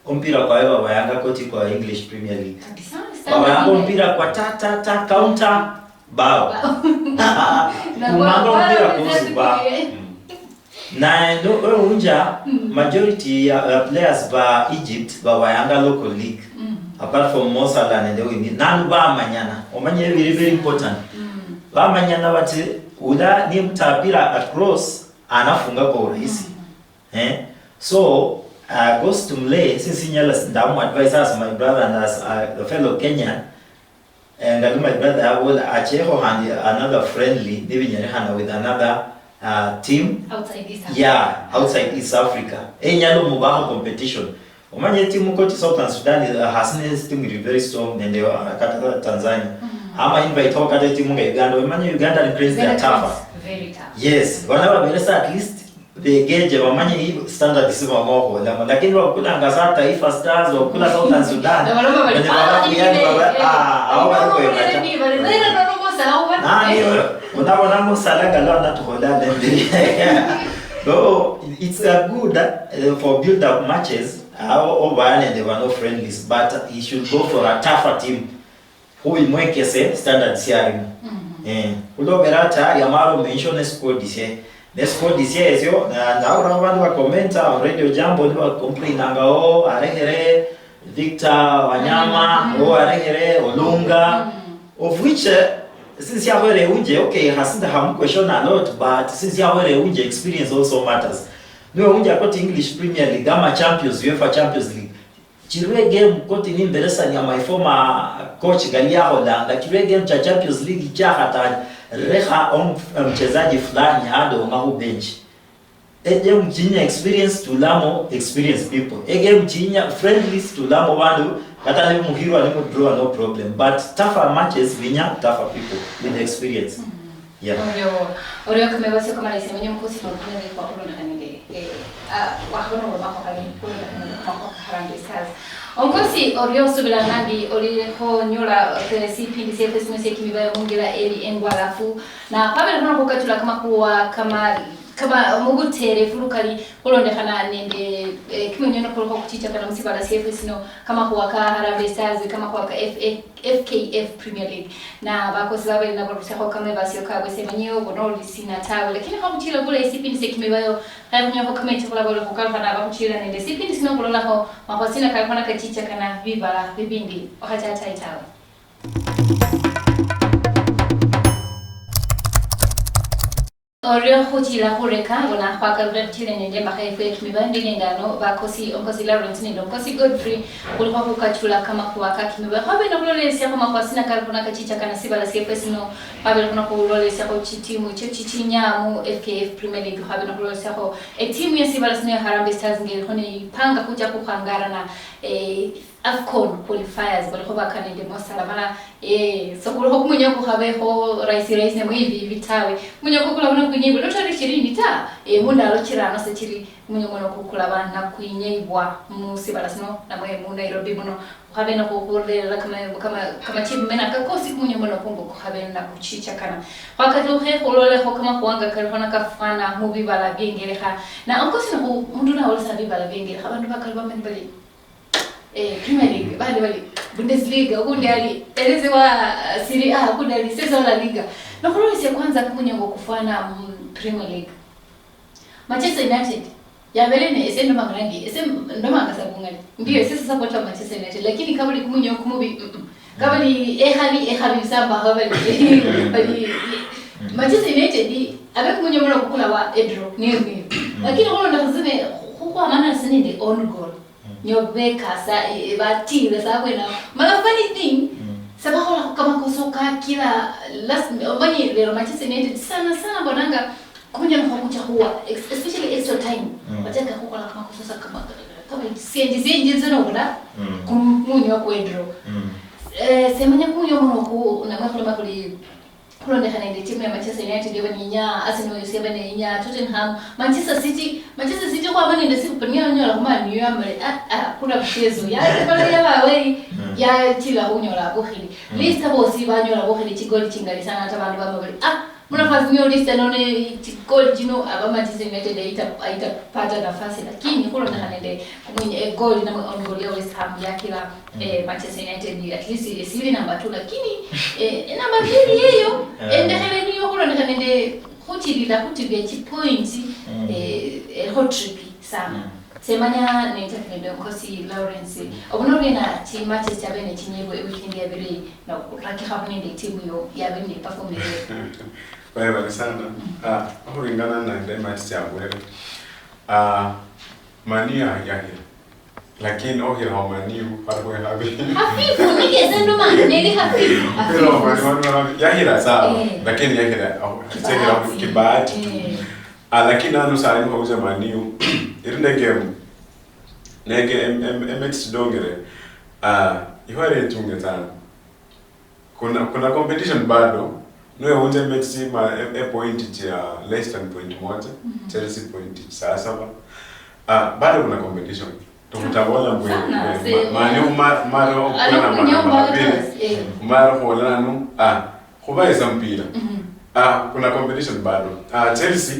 omupira kwayo babayanga koti kwa English Premier League. Babayanga omupira kwa ta ta ta counter bao. Kumanga omupira kuhusu bao. Na no wewe unja majority ya, ya players ba Egypt babayanga local league. Apart from Mo Salah nende Winnie, nanu bamanyana. Omanye very very important. Bamanyana bati ula ni mtapira across anafunga kwa urahisi. Eh? So, uh, Ghost Mulee, since Nyala ndamu advise as my brother and as uh, a fellow Kenyan, and uh, my brother yabola acheho handi another friendly nibinyalikhana with another uh, team. Outside East Africa. Yeah, outside East Africa. Enyalo mubaho competition. Omanye timu koti Southern Sudan uh, has ne timu iri very strong nende uh, kata Tanzania. Ama invite ho kata timu nga Uganda. Omanye Uganda ni crazy Very tougher. Tough. Very tough. Yes, bana baberesa at least begeje bamanye hii standard sibamwa kholamo, lakini wakulanga sa Taifa Stars, wakula Southern Sudan. Na wale bali Wenye baba pale yani ile, baba eh, ah au bali wale kwa wale kata. ni wale, wale na robo sa au wale. Nani unabona musala ngalo anatuhola nende. So it's a good uh, for build up matches. Au obane nende bano friendlies, but he should go for a tougher team. Khuimwekese standards yarimo. Eh, khulobera ata yamala omention squad sie. Ne squad sie esio, na naura bandu ba commenta on Radio Jambo ni ba complainanga o arekhere Victor Wanyama, o arekhere Olunga, of which eh, since yawere unje, okay, hasn't ham question a lot, but since yawere unje experience also matters. Niwe unje akoti English Premier League ama Champions, UEFA Champions League. Chirwe game koti nimberesania my former coach ngali yakholanga, chirwe game cha Champions League chakhatarekha om- mchezaji fulani adonga khu bench. Egame chinya experience tulamo experience people. Egame chinya friendlies tulamo bandu kata ni muhirwa ni mudraw no problem, but tougher matches binya tougher people with experience. Yeah. Orio, orio kame basi kama raisi mwenye mkosi na mwenye kwa kulo na kanile. Eh, ah, kwa kulo na mako kali, kulo na kanile mako Harambee Stars. Onkosi orio subila nandi ori ko nyola ke sipindi se Christmas ya kimibayo mungila eli engwalafu. Na kwa vile kuna kukatula kama kuwa kama kama mubutere fulukali kulondekhana nende eh, kimunyono kulokho kuticha kana musibala siefe sino kama kuwaka Harambee Stars kama kuwaka F A F K F Premier League. Na bakosi babere nabo rusiakho kama ebasio kabwe semanyiyo bono lisina tawe, lakini khabuchila bula isipindi sekimibayo khaye khunyakho kamechi khulabole khukalukha naba khuchila nende sipindi sino khulolakho makhosina kalikho nakachichakana bibala bibindi okhachatai tawe. Orio khuchila khureka, bona khwakalukha khuchile nende embakha yefu ya kimiba, ndi nende ano bakosi, omukosi Lawrence nende omukosi Godfrey, khulikho khukachula kamakhuwa ka kimiba. Khwabene khulolelesiakho makhuwa sina kalikho nakachichakana sibala siefwe sino, khwabene khuno khulolelesiakho chitimu chio chichinyamu F K F Premier League, khwabene khulolelesiakho etimu ya sibala sino ya Harambee Stars ngelikho neipanga khucha khukhangarana, eh, AFCON qualifiers, balikho bakana nende Mo Salah, mala, eh, sokulikho kumunyoko khabekho rahisi rahisi namwe hivi hivi tawe. Kumunyoko kula buna kwinyibwa, lottery ishirini ta, eh, mundalo chirano se chiri kumunyoko kuno kukula bana kwinyibwa mu sibala sino, namwe mu Nairobi muno. Khabe no khukhurera kama, kama, kama chief mena kakosi kumunyoko kuno kungo khabe na kuchichakana. Khwakatukhe khulolekho kama khuwanga kalikho nakafwana mu bibala byengelekha. Na onkosi no khu-, mundu na olesa bibala byengelekha, abandu bakali bamani bali eh, Premier League, bandi bali Bundesliga, ukundi ali eleze wa, uh, Serie A, ukundi ali Sesa La Liga. Nokhulolesya kwanza kumunyongo kufwana mu Premier League. Manchester United yabele ne ese ndomanga nandi, ese ndomanga sabungani. Ndio, ese supporter wa Manchester United, lakini kabuli kumunyongo kumubi, mm, mm. Kabuli ekhabi, ekhabi samba kabali, bali, Manchester United abe kumunyongo na kukula wa edro, niyo, niyo. Lakini khulonda khuzine, khukhwamana sinende own goal. Nyo bekasa, e, e, batira sa bwena. Mala funny thing, sabakhola kamakoso kakila last, omanyi lero Manchester United sana sana mbonanga kunyala khukucha khuwa, ex-, especially extra time. Bachaka khukhola kamakoso sa kama, kama sienji, sienji zino bona, kumunywa kwedro. Eh, semanya kumunywa muno ku, namwe khulema khuli, khulondekhana nende timu ya Manchester United yaba niyinya, Arsenal yosi yaba niyinya, Tottenham, Manchester City, Manchester City khwaba nende sikhupa niyo anyola khumani niyo amale, ah, ah, kuna mchezo. Ya, pala ya bawe, ya chila khunyola bukhili. Leicester bosi banyola bukhili chigoli chingali sana, hata bandu bama bali, ah, munafasi niyo Leicester none chigoli chino aba Manchester United aita, aita pata nafasi, lakini khulondekhana nende kumwinyi, eh, goal namwe own goal ya West Ham yakila, eh, Manchester United at least esili number two, lakini, eh, number three yeyo, endekhele niyo khulondekhana nende khuchilila khutibia chi points, eh, eh, hot trick sana. Semanya nenjaki nende omukosi Lawrence. Obuno bwena chi matches chabene chinyebwe eweekend yabere, no, rakikha nende timu yo yabere ne performance. Bye bye sana. Ah, okhulingana nende match chabwere. Ah, Man U ya-, yahira. Lakini okhira wa Man U, khalikhwe habi. Hafifu, nigeze nduma, neli hafifu. Okhira wa Man U, hafifu. Yahira sawa, eh, lakini yahira, oh, yahira kibahati. Kibahati. Eh. Ah, lakini nanu sahi nikhaucha Man U, ili ne game. Ne ge-, em-, em-, emechi chidongere. Ah, ihwere ichunge sana. Kuna, kuna competition bado. Niwewunja emechi ma, e, e point chia less than point moja, Chelsea point saa saba. Ah, bado kuna competition. Tukutabola mbwe, sana, mbwe, se-, ma-, mani uma-, mara okuna na mara mbili. Eh. Mara kuola nanu, ah, khubaesa mpira. Ah, kuna competition bado. Ah, Chelsea,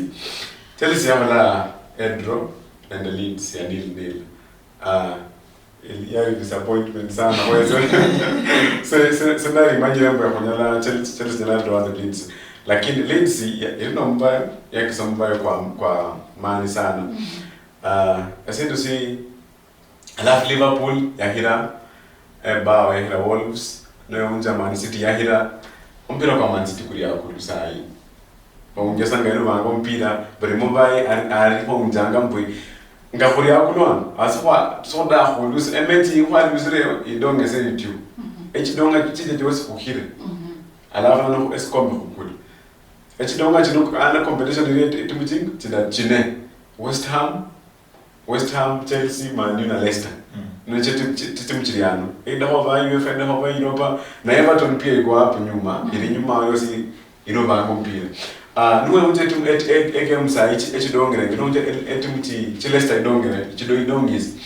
Chelsea yahola a draw nende Leeds ya nil nil. Ah, Yali disappointment sana, khwese. Se, se, se ndalimanyire mbu ekhunyala Chelsea, Chelsea nyala ndoa the Leeds. Lakini Leeds ya, iri nomubayo, yakisa omubayo kwa, kwa maani sana. Ah, esindu si, alafu Liverpool yahira, eh, bao yahira Wolves, noyonja Man City yahira, omupira kwa Man City kuli akulu sayi. Baunjasa nga ino banga omupira, buli mubaye ari, ari khunjanga mbwe, nga khuli akulwana, asi khwa, soda khulusi, emechi khwalisire idonga ese ityo. Echidonga chiche chiosi khukhire. Alafu nono esikombe khukule. Echidonga chino, ana competition iri eti-, etimu ching-, chida chine. West Ham, West Ham, Chelsea, Man U na Leicester. Nicho ti-, ti-, ti-, timu chiri ano. Eidakho ba U F A, eidakho ba Europa, na Everton pia iko hapo nyuma. Iri nyuma yosi, ino banga omupira. Ah, niwe unje etimu, et-, et-, egame sa echi-, echidongere, ino unje et-, etimu chi, chi Leicester idongere, chido idongis.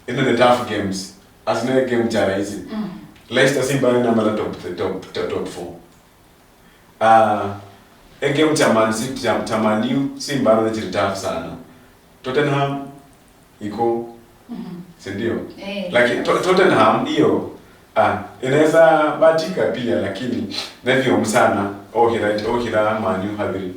Ino ne tough games. Asi ne game cha rahisi. Leicester simba namala top, top, top, top four. Ah, egame cha Man City, cha, cha Man U, si mbaro ne chiri tough sana. Tottenham, iko, si ndio? Eh. Lakini To-, Tottenham, iyo, ah, inaweza batika pia, lakini, nevyo msana, ohira, ohira Man U habiri.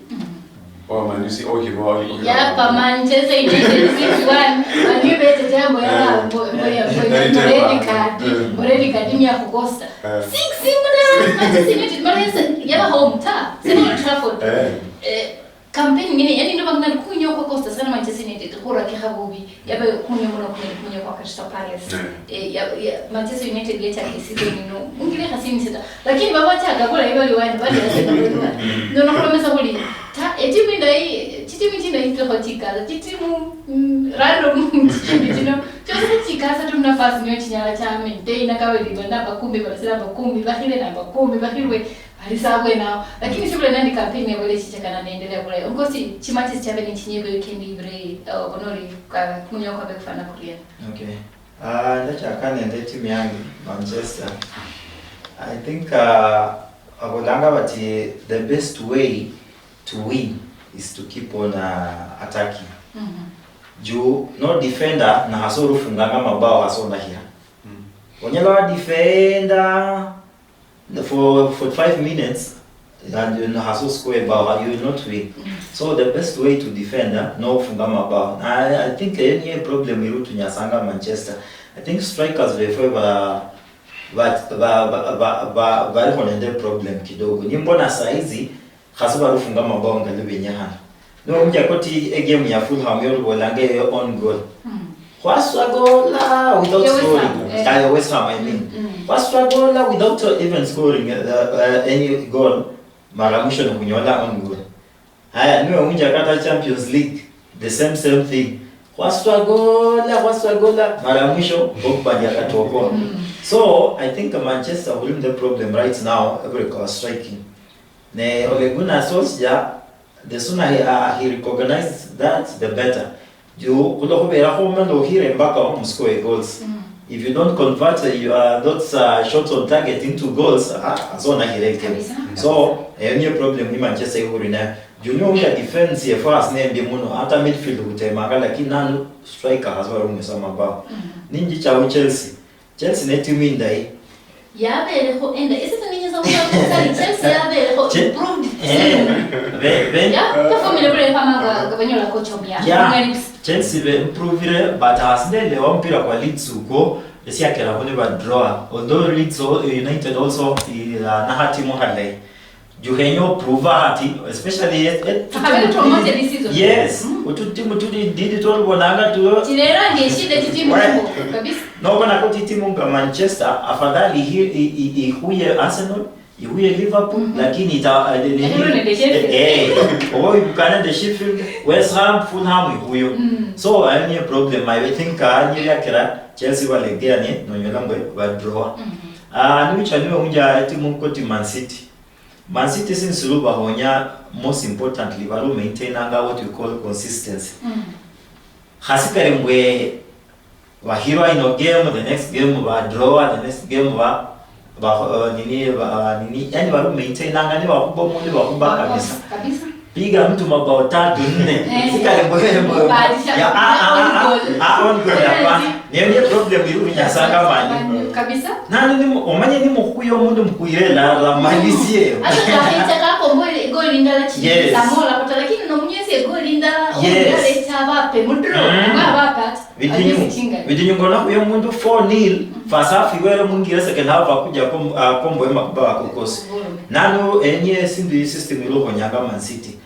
Oh, Man U si, ohira, ohira. Yapa Manchester United six one. Man U bete jambo ya, eh, mbo-, mbo-, ya, mbo-, ya, red card. Eh. Red card ni ya kukosa. Eh. Six muna, Manchester United, Manchester, yaba home ta. Sema Old Trafford. Eh. Eh, Campaign ngine, yani ndo bangina kunyoko Costa sana Manchester United, kura kikha bubi. Yabe kunyoko no kunyoko kunyoko kwa Crystal Palace. Eh, ya, ya, Manchester United ya chake season ino. Ungile khasini sita. Lakini baba chaga bora ibali wani, bali ya sita bora wani. Ndo nakulomesa kuli. Ta, etimu inda hii, chitimu chinda hii kwa chikaza. Chitimu, mm, random, chitimu chino. Chosa chikaza tu nafasi niyo chinyala cha maintain. Nakawe liba namba kumi, balisira namba kumi, bakile namba kumi, bakilwe. Ali sawa bwene awo. Lakini sibula nandi campaign yabole chichakana naendelea bulayi. Onkosi chimatches chabe ni chinyebe weekend ibire, uh, konori kwa kunyo kwa bekufana kuriena. Okay. Ah, ndachaka nende timu yange Manchester. I think, uh, abolanga bati the best way to win is to keep on, uh, attacking. Mhm. Juu no defender na hasa urufunganga mabao hasa unahira. Mm. Onyala wa defender for forty-five minutes, and you know, has to score bao, you will not win. Mm. So the best way to defend, uh, no kufunga mabao. I, I think any problem irutunyasanga Manchester. I think strikers before ba ba ba ba ba ba baliho nende problem kidogo. Nimbona saizi khasi barufunga mabao nga libenyekhana. Niwawunja koti egame ya Fulham yolubolanga eyo own goal. Mm. Khwaswagola without scoring. Ham, eh. Ah, West Ham, I mean. Mm. Khwaswagola without even scoring, uh, uh, any goal. Mara mwisho nikhunyola own goal. Haya, niwawunja kata Champions League, the same, same thing. Khwaswagola, khwaswagola, mara mwisho, Pogba ndiye akatokoa. Mm. So, I think Manchester will be the problem right now, every striking. Ne Ole Gunnar Solskjaer, the sooner he, uh, he recognizes that, the better. Juu, khulwa khubeera khumala okhire mpaka omuscore goals. Mm. If you don't convert, uh, your, those, uh, shots on target into goals, ah, azona hireke. Kabisa. So, eyo niyo problem ni Manchester ihuri nayo. Juu niyo uya defense ye first ne ndi muno, hata midfield kutemanga, lakini nanu striker hazwa rumisa mabao. Mm. Ninji chao Chelsea. Chelsea ne timu indayi. Yaberekho enda, ese sindinyisa khulanga khusali Chelsea yaberekho Che-, improved eh, team. Be-, be-, ya, performile bulayi khwama nga, nga banyola coach omuyakha. Yeah. Ngani bis- Chelsea be improvire, but hasindelewa mpira kwa Leeds uko, esiakera khuni ba draw. Although Leeds o-, United also, i-, uh, na hatimu halayi. Juu khenya oprove hati, especially at, at, akhabere promoted this season. Yes. Mm. Utu timu tuli ndidi twalubonanga tu. Chirera nge shida chitimu. Right. Kabisa. Nobona ko titimu nga Manchester, afadhali hi-, i-, i-, ihuye Arsenal, ihuye Liverpool, mm, lakini ita, eh, ni-, Liverpool nende Sheffield. Eh, eh. Obo ibukana nende Sheffield, West Ham, Fulham ihuyo. Mm. So, I have a problem. I think, uh, niliakira Chelsea balegea ni, nonyola mbwe ba draw. Mm. Ah, niwicha niwe unja etimu koti Man City. Man City since lu bahonya, most importantly, balu maintainanga what we call consistency. Mm. Khasi kali mbwe bahirwa ino game, the next game ba draw, the next game ba, ba, uh, nini, ba, uh, nini, yani balu maintainanga, ni bakhuba mundu bakhuba kabisa. Kabisa. Piga mtu mabao tatu, nne. Eh. Sikali mbwe, mbwe. Baadisha. Ya, ah, ah, ah, ah, on goal. Ah, on goal, hapana. Niyo niyo problem iri unyasanga mani. Kabisa. Nani ni mu-, omanye ni mukhuyo omundu mukhuyire la, la malisie. Ata kahecha kakomboile goal indala chini. Yes. Samola kota, lakini no munyesi goal indala, yes, omundu alecha abape, mudro, mm, nga abape ati. Bitinyu, bitinyu ngona khuyo omundu four nil, mm, first half iwere mungira, second half akuja kom-, ah, kombo ema kuba wakukosi. Nanu enye sindu yi system iri ukhonyanga Man City.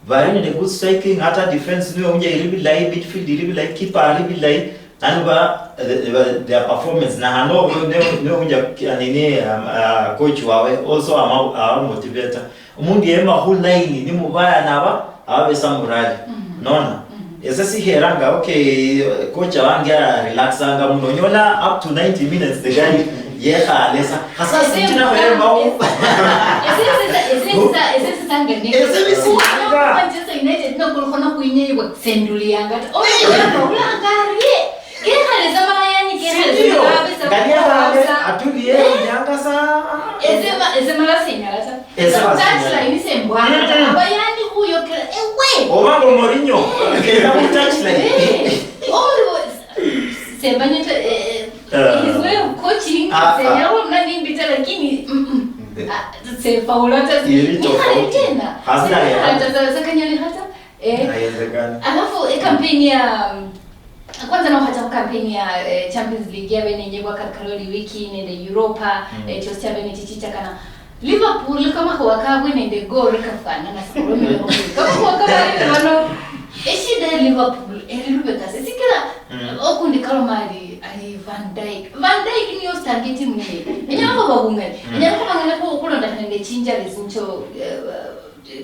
Bali nende good striking, hata defense niyo unja iri bilayi, midfield iri bilayi, keeper ari bilayi. Nanu ba, the, the, their performance. Na hano niyo, niyo unja, nini, um, uh, coach wawe also ama, ama motivator. Omundu yema khu line ni mubaya naba, aba besa morale. Mm. Nona? Mm. Ese siheranga, okay, coach wange a relaxanga muno. Nyola up to ninety minutes the guy yekhale sa. Hasa ese sinjina mukana-, khuremba u-, ese, ese, ese, ese, ese, ese, ese, ese, ese, ese, ese, Manchester United no kulukhono khwinyeibwa, sendulianga ta. Oyo, oyo, oyo, kekhalesa mala yani, kekhalesa. Sindio? Mala abesa. Ngani ababe, kukosa. Atuliye, eh? Nyanga sa. Ese ma-, ese mala sinyala ta. Ese so mala sinyala. Touchline se mbwana ta. Mm-mm. Aba yani khuyokera, ewe. Oba ngo Mourinho, eh, kenda mu touchline. Eh. Oyo, semanya ta, eh, eh, eh, his way of coaching, ah, ah, senyala khulona nimbi ta, lakini, mm-mm. Mm. Ah, sefaula ta. Iri tofauti. Nikhale tena. Hasina ya. Sefaula ta, sa-, sakanyali hata. Eh, haiwezekani. Alafu, eh, campaign ya, mm, kwanza nohacha ku campaign ya, eh, Champions League ya bene nye bwa Karkaroli wiki nende Europa, mm, eh, chosi cha bene chichichakana. Liverpool kamakhuwa kabwe nende goal kafanana sikhulomile khubwe. Kamakhuwa kabwe bano, eshida ya Liverpool eri lubeka se. Sikila okundi kaloma ali, ali Van Dijk. Van Dijk niyo starting team niye. Enyala khuba bung'ali. Enyala khuba ng'ali khu-, khulondokhana nende chinjali sincho, eh,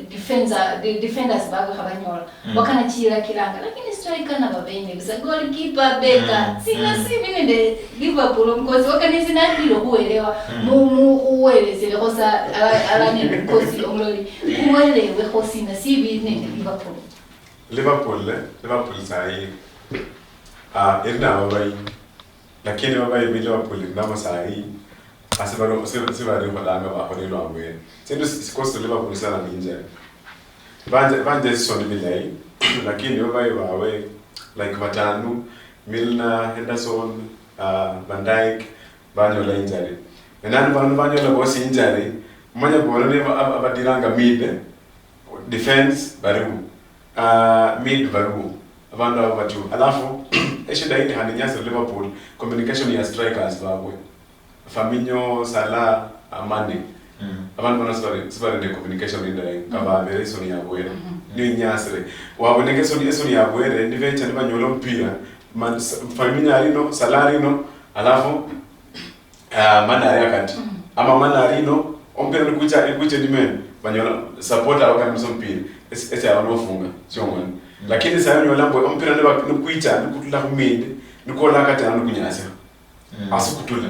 defensa-, de-, defenders babwe khabanyola. Wakana chilakilanga. Lakini striker naba bene. Bisa goalkeeper, beka. Sina sibi nende Liverpool, omukosi wakanisi nadile okhuwelewa, mu, mu, khuweleselekho sa, ala, ala nende omukosi omuloli, khuwelewekho sina sibi nende Liverpool. Liverpool, eh, Liverpool sahi, ah, eri nababayi, lakini babayi bi Liverpool eri nabo sahi, asi bali, si, sibali kholanga bakholelwa abwene. Sindu si, sikosi Liverpool sana ni injury. Banje, banje sisoni bilayi, lakini babayi bawe, like, batanu, Milner, Henderson, uh, Van Dijk, banyola injury. Enani bandu banyola bosi injury, manya bona ne ba-, aba-, abadiranga mid, defense, bariwo. Uh, mid, bariwo. Abandu abo batyo. Alafu, eshida yindi khandi nyasira Liverpool, communication ya strikers babwe. Fabinho, Salah, Mane. Abandu bano sibali, sibali ne communication indayi, nga babere isoni ya Bwere. Niyo inyasire. Waboneka isoni, isoni ya Bwere, nibecha nibanyola omupira, man-, S-, Fabinho ali ino, Salah ali ino, alafu, ah, Mane ali akati. Ama Mane ali ino, omupira nikucha, nikucha enyuma eno, banyola support abakambisa omupira, esi, esi aba nofunga, siong'oni. Lakini sayo onyola mbu omupira niba-, nikwicha, nikutula khumindi, nikola akati ano nikunyasia. Asi kutula.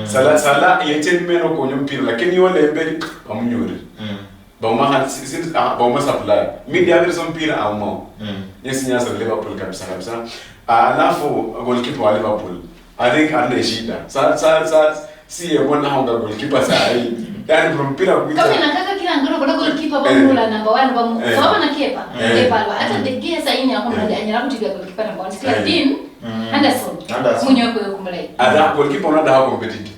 Salah, Salah yeche enyuma eno okonya omupira, lakini yola emberi, bamunyolere. Bauma khandi si, si, ah, bauma supply. Midi yabirisa omupira, aumao. Nesi nyasa Liverpool kabisa, kabisa. Ah, alafu goalkeeper wa Liverpool, I think, arina eshida. Sa, sa, sa, si yebonaho nga goalkeeper sahi. Yani, from mpira kuita. Kama inakaka kila ngoro, kuna goalkeeper bamula number one, bamu-, so wabona Kepa, Kepa alwa. Hata De Gea sahi ni akuna, anyala kutibia goalkeeper number one. Sikila Dean, Anderson. Anderson. Munyo kwe kumulai. Ada goalkeeper unada ha competitor.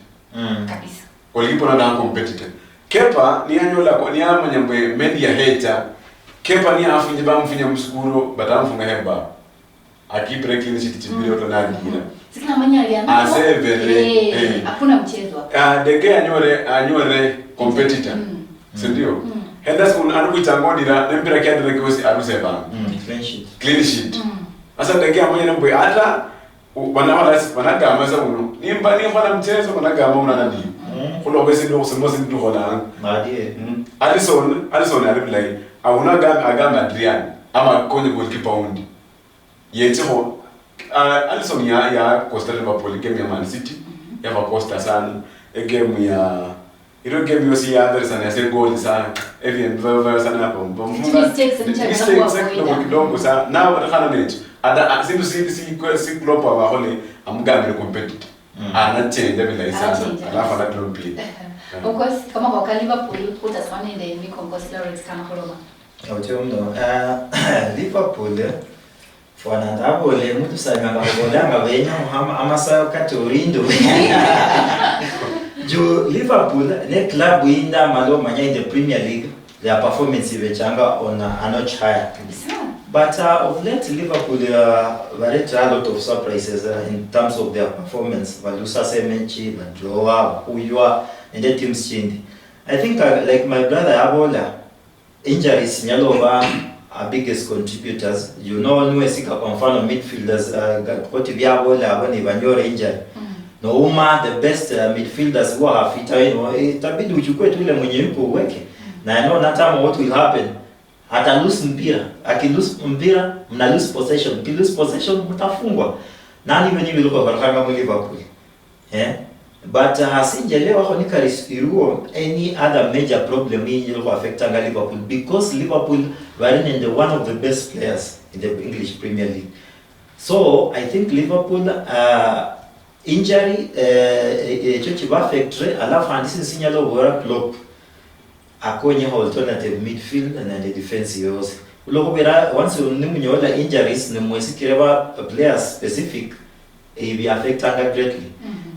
Kabisa. Goalkeeper unada ha competitor. Kepa ni anyola ko, ni amanya mbu Mendy ya hecha. Kepa ni afunye, bamufunye musukuro, but amufunga heba. Akipire clean sheet chibiri oto nadira. Sikila manya alianza. Asevere. Eh, hakuna mchezo hapo. Ah, De Gea anyore, anyore competitor. Si ndio? Henderson anakuitangodira, nempira kia De Gea wesi aruseba. Clean sheet. Clean sheet. Asa De Gea amanya mbu hata U-, bana-, bana-, banagamba sa uno. Nimba nikhola mchezo, banagamba uno nani. Khulwa khwesindu okhusoma sindu tukholanga. Nadie. Alisson, Alisson ali bulayi. Auno agamba, agamba Adrian, ama akonye goalkeeper undi. Yetsikho, ah, Alisson ya, ya costa Liverpool game ya Man City, yaba costa sana. E game ya Iro game yosi yaberesana yase goal sana. Ebindu biba sana hapo. Mistakes kidogo kidogo sana. Nawe khana necho. Ada, ah, sindu si, si, si Klopp abakhole, amugambire competitor. Anachenja bilayi sana. Alafu anatira omupira. Of course, kama kwa Liverpool, khutasana nende Nico Lawrence kana khuloma. Otyo muno. Ah, Liverpool, eh, fwana ndaboole, mutu sanyanga khuboolanga benya ama-, amasayo kati orindo. Juu Liverpool ne club yindi amala omanya in the Premier League, their performance ibechanga on a, a notch higher. But, uh, of late, Liverpool, uh, bareta a lot of surprises, uh, in terms of their performance. Balusa semechi, badrawa, bakhuywa, nende teams chindi. I think, uh, like my brother yabola, injuries nyala oba a biggest contributors. You know, niwesika kwa mfano midfielders, uh, ga-, koti byabola abo ni banyore injury. Nouma the best, uh, midfielders who have fit, you know, itabidi uchukue tu ule mwenye yuko uweke. Na I know that time what will happen. Ata lose mpira, aki lose mpira, mna lose possession. Ki lose possession, mtafungwa. Nani wenye biliko barkhanga mu Liverpool? Eh? But, uh, sinjelewa khoni kali iriwo any other major problem inyala khu affectanga Liverpool, because Liverpool bali nende one of the best players in the English Premier League. So I think Liverpool, uh, injury, eh, eh, echo chiba affectre, alafu handi sindu sinyala obora Klopp akonyekho alternative midfield nende defense yosi. Olwokhubera once nimunyola injuries, nimwesikire ba players specific, ibi affectanga greatly.